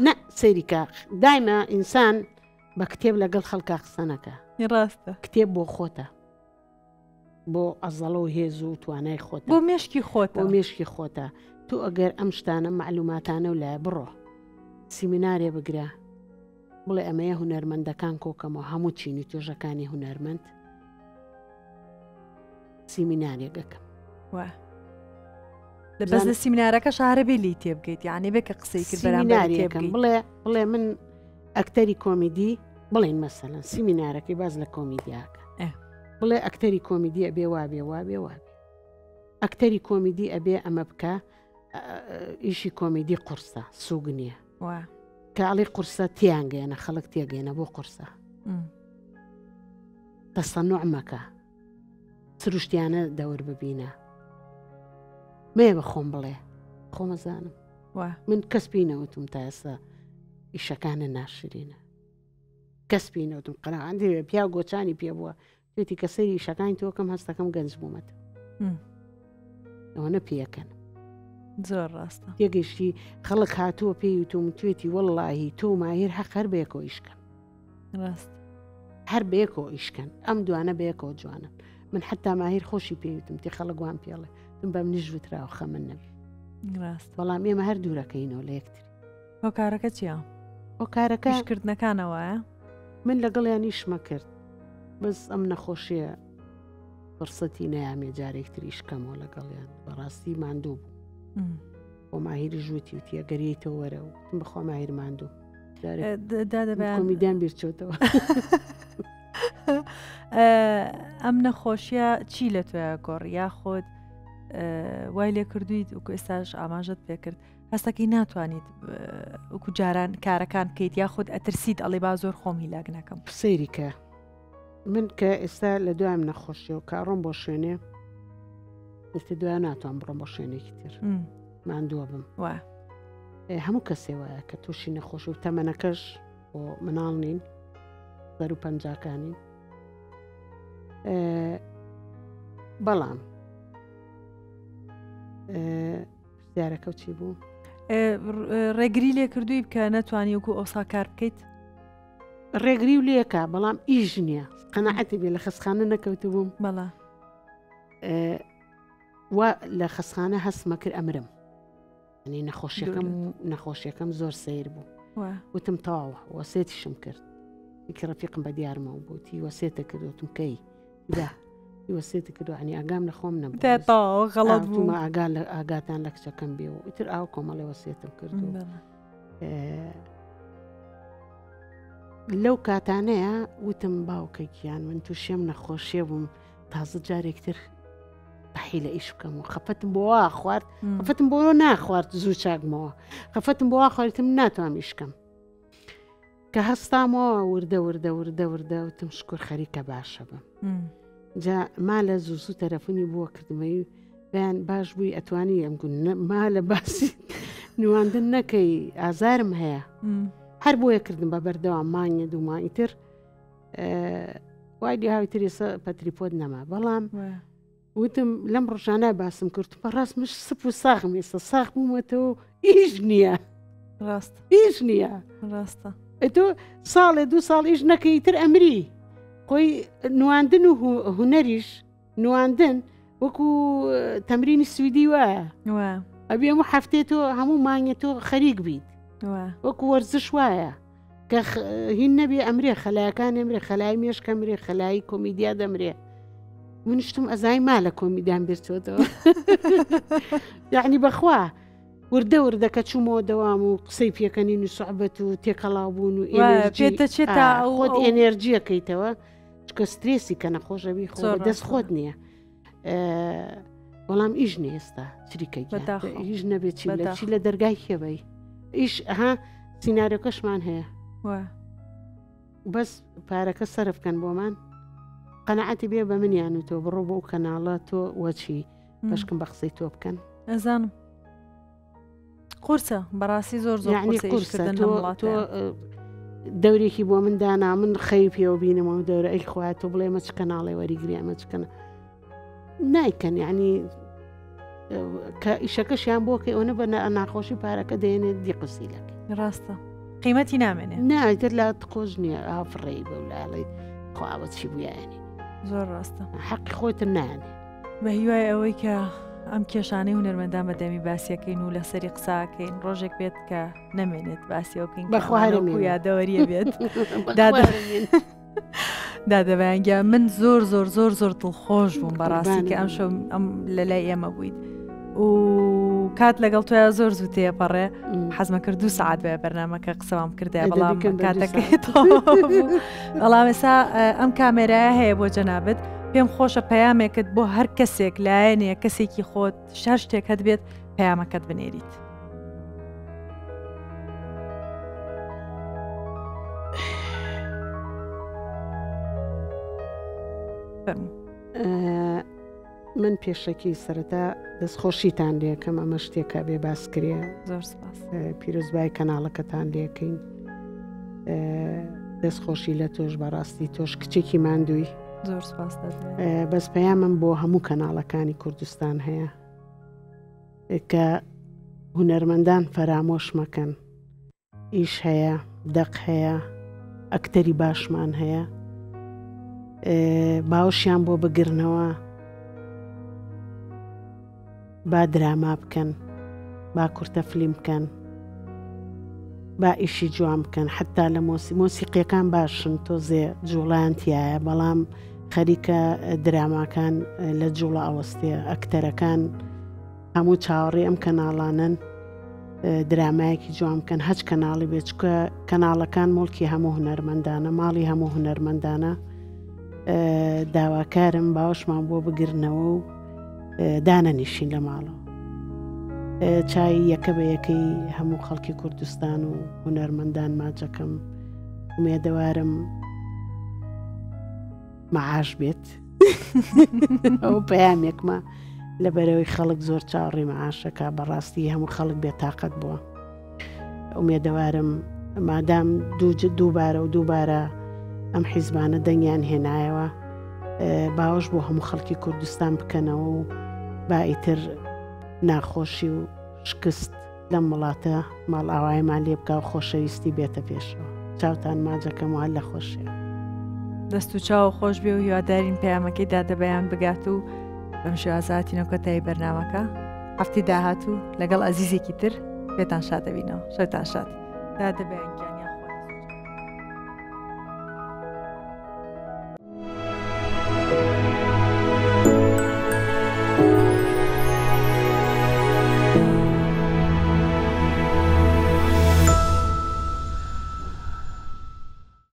نە سەیری کە دایمە ئینسان بە کتێب لەگەڵ خەڵکا قسە نەکە ڕاستە کتێب بۆ خۆتە بۆ ئەزەڵە و هێز و توانای خۆت بۆ مێشکی خۆت بۆ مێشکی خۆتە تۆ ئەگەر ئەم شتانە معلوماتانە و لای بڕۆ سیمینارێ بگرە بڵێ ئەمەیە هونەرمەندەکان کۆکەمەوە هەموو چینی توێژەکانی هونەرمەند سیمینارێک ئەکەم وا لە بەس لە سیمینارەکە شارە بێ لی تێبگەیت یعنی بێ کە قسەی کرد بەرامبەر تێبگەیت بڵێ بڵێ من ئەکتەری کۆمیدی بڵێن مەسەلەن سیمینارەکەی باز لە کۆمیدیاکە بڵێ ئەکتەری کۆمیدی ئەبێ وابێ وابێ وابێ ئەکتەری کۆمیدی ئەبێ ئەمە بکە ئیشی کۆمیدی قورسە سوگ نییە کاڵی قورسە تیانگەێنە خەڵک تێگەێنە بۆ قورسە تەسەنوع مەکە سروشتیانە دەور ببینە مێ بە خۆم بڵێ خۆمەزانم من کەس پێی نەوتم تا ئێستا ئیشەکانە ناشرینە کەس پێی نەوتم قەناعەت دەوێ پیا گۆچانی پێ بووە توێتی کە سەیری ئیشەکانی تۆکەم هەستەکەم گەنج بوومەتە ئەوەنە پێەکەن زۆر ڕاستە تێگەشتی خەڵک هاتووە پێی وتوم توێتی وەڵڵاهی تۆ ماهیر حەق هەر بەیەکەوە ئیشکەن ڕاست هەر بەیەکەوە ئیشکەن ئەم دوانە بەیەکەوە جوانن من حتا ماهیر خۆشی پێوتم تی خەڵک وان پێڵێ تم بەم نیش وتراوە خەمن نەبی ڕاست بەڵام ئێمە هەر دوورەکەینەوە لە یەکتری هۆکارەکە چییە؟ هۆکارەکە ئیشکردنەکانەوەیە من لەگەڵیان ئیشمە کرد بەس ئەم نەخۆشیە فرسەتی نەیامێ جارێکتر ئیشکەمەوە لەگەڵیان بەڕاستی ماندوو بوو بۆ ماهیری ژووتی وتی ئەگەر یەیتەوە وەرە وتم بەخوا ماهیر ماندوو کۆمیدیان بیرچۆتەوە ئەم نەخۆشیە چی لە تۆیا گۆڕ یاخود وای لێ کردویت وکو ئێستاش ئاماژت پێکرد هەستەکەی ناتوانیت وەکو جاران کارەکان بکەیت یاخود ئەترسیت ئەڵێ با زۆر خۆم هیلاک نەکەم سەیری کە من کە ئێستا لە دوام نەخۆشی و کاڕۆم بۆ شوێنێ ئێستا دوای ناتوان بڕۆم بۆ شوێنێکی تر ماندووە بم وا هەموو کەسێ وایە کە تووشی نەخۆش و تەمەنەکەش بۆ مناڵ نین بەر و پەنجاکانی بەڵام پرسیارەکە چی بوو؟ ڕێگری لێ کردووی بکە نەتوانی وەکو ئەوسا کار بکەیت؟ ڕێگری و لێکە بەڵام ئیش نییە قەنەعەتی بێ لە خەسخانە نەکەوت بووم بەڵا وا لە خەسخانە هەستمە کرد ئەمرم ینی نەخۆشیەکەم نەخۆشیەکەم زۆر سیر بوو وتم تەواوە وەسێتیشم کرد یەکی ڕەفیقم بە دیارمەوە بووتی وەسێتە کردوتم کەی دا وەسێتە کردو عنی ئاگام لە خۆم نەبوو غەڵەت بوومە ئاگا لە ئاگاتان لە کچەکەم بێ و ئیتر ئاو کۆمەڵی وەسێتم کردو لەو کاتانەیە وتم باوکە گیان من تووشێم نەخۆشیە بووم تازە جارێکتر بەحیلە ئیش بکەم و خەفەتم بۆ وا خوارد خەفەتم بۆ ناخوارد زوو چاکمەوە خەفەتم بۆ وا خواردم ناتوانم ئیشکەم کە هەستامەوە وردە وردە وردە وردە وتم شکر خەریکە باشە بم جا ما لە زوو زوو تەلەفۆنی بووە کردمەوەی بەیان باش بووی ئەتوانی ئەم گون ما لە باسی نواندن نەکەی ئازارم هەیە هەر بۆیە کردم بە بەردەوام مانگێ دوو مانگی تر وای لێ هاوی تر ئێستا پەتریپۆت نەما بەڵام وتم لەم ڕۆژانە باسم کرد بەڕاست مش سپ و ساغم ئێستا ساغ بوومەتەوە ئیش نییە ڕاست ئیش نییە ڕاستە تۆ ساڵێ دوو ساڵ ئیش نەکەی تر ئەمری خۆی نواندن و هونەریش نواندن وەکو تەمرینی سویدی وایە ئەبێ هەموو هەفتێ تۆ هەموو مانگێ تۆ خەریک بیت وەکو وەرزش وایە کە هین نەبێ ئەمرێ خەلایەکان ئەمرێ خەلای مێشک ئەمرێ خەلای کۆمیدیا دەمرێ منشتم ئەزای ما لە کۆمیدان بێچێتەوە یعنی بەخوا وردە وردە کە چوومەوە دەوام و قسەی پێکەنین و سوعبەت و تێکەڵاو بوون و پێدەچێت تا خۆت ئێنێرجیەکەیتەوە چکە سترێسی کە نەخۆشەبی خۆ دەست خۆت نییە بەڵام ئیش نیە ئێستا چریکە ئیش نەبێت چی لە چی لە دەرگای کێبی ئیش ها سینناریۆکەشمان هەیە بەس پارەکە سەرف بکەن بۆمان. قەنەعەتی بێ بە منیان و تۆ بڕۆ بۆ کەناڵە تۆ وەچی بەشکم بە قسەی تۆ بکەن ئەزانم قورسە بەڕاستی زۆر زۆر یعنی قورسە تۆ دەورێکی بۆ من دانا من خەوی پێوە بینەوە دەورە ئەی خخوای تۆ بڵێ مە چ کەناڵێ وەریگری ئەمە چکەنە نایکەن یعنی کە ئیشەکەشیان بۆ کەی ئەوە بە ناخۆشی پارەکە دێنێت دی قسیلەکە ڕاستە قیمەتی نامێنێ ناتر لا قۆش نییە ئافڕێی بەو لاڵی خواوە چی بوویانی زۆر ڕاستە حەقی خۆتر نانێ بە هیوای ئەوەی کە ئەم کێشانەی هونەرمەندان بە دەمی باسیەکەین و لەسەری قساکەین ڕۆژێک بێت کە نەمێنێت باسی ئەو بکەین بەخوا یادەوەریە بێت دادەبیان گیان من زۆر زۆر زۆر زۆر دڵخۆش بووم بەڕاستی کە ئەم شەو ئەم لە لای ئێمە بوویت و کات لەگەڵ تۆیا زۆر زوو تێپەڕێ حەزمە کرد دو سعات بێ بەرنمەکە قسەوام کردای بەڵام کاتەکەی بەڵام ئێسا ئەم کامێرایە هەیە بۆ جەنابت پێم خۆشە پەیامێکت بۆ هەر کەسێک لایەنێ کەسێکی خۆت شار شتێک هەت بێت پەیامەکەت بنێریت. من پێشەکی سەرەتا دەستخۆشیتان لێکەم ئەمە شتێکە بێ باس کرێ زۆر سپاس پیرۆزبای کەناڵەکەتان لێکەین دەستخۆشی لە تۆش بەڕاستی تۆش کچێکی ماندووی زۆر سپاس بەس پەیامم بۆ هەموو کەناڵەکانی کوردستان هەیە کە هونەرمەندان فەرامۆش مەکەن ئیش هەیە، دەق هەیە، ئەکتەری باشمان هەیە، باوەشیان بۆ بگرنەوە، با دراما بکەن، با کورتە فلیم بکەن، با ئیشی جوان بکەن، حتا لە مۆسی مۆسیقیەکان باشن تۆزێ جوڵیان تایە، بەڵام خەریکە دراماکان لە جوڵە ئەوەستێ، ئەکتەرەکان هەموو چاوەڕێی ئەم کەناڵانەن درامایەکی جوان بکەن هەچ کەناڵی بێت چکە کەناڵەکان مڵکی هەموو هونەرمەندانە ماڵی هەموو هونەرمەندانە داواکارم باوەشمان بۆ بگرنەوە و دانەنیشین لە ماڵەوە چای یەکە بە یەکەی هەموو خەڵکی کوردستان و هونەرمەندان ماجەکەم ئومێدەوارم مەعاش بێت ئەو پەیامێکمە لەبەرەوەی خەڵک زۆر چاوەڕێی مەعاشەکە بەڕاستی هەموو خەڵک بێتاقەت بووە ئومێدەوارم مادام دوو دووبارە و دووبارە ئەم حیزبانە دەنگیان هێنایەوە باوەش بۆ هەموو خەڵکی کوردستان بکەنەوە و با ئیتر ناخۆشی و شکست لەم وڵاتە ماڵئاوایمان لێ بکا و خۆشەویستی بێتە پێشەوە. چاوتان ماجەکەم و هەر لە خۆشیا. دەست و چاو خۆش بێ و هیوادارین پەیامەکەی دادە بەیان بگات و بەم شێوازە هاتینە کۆتایی بەرنامەکە هەفتی داهاتوو لەگەڵ ئەزیزێکی تر پێتان شاد دەبینەوە شەوتان شاد دادە بەیان گیان.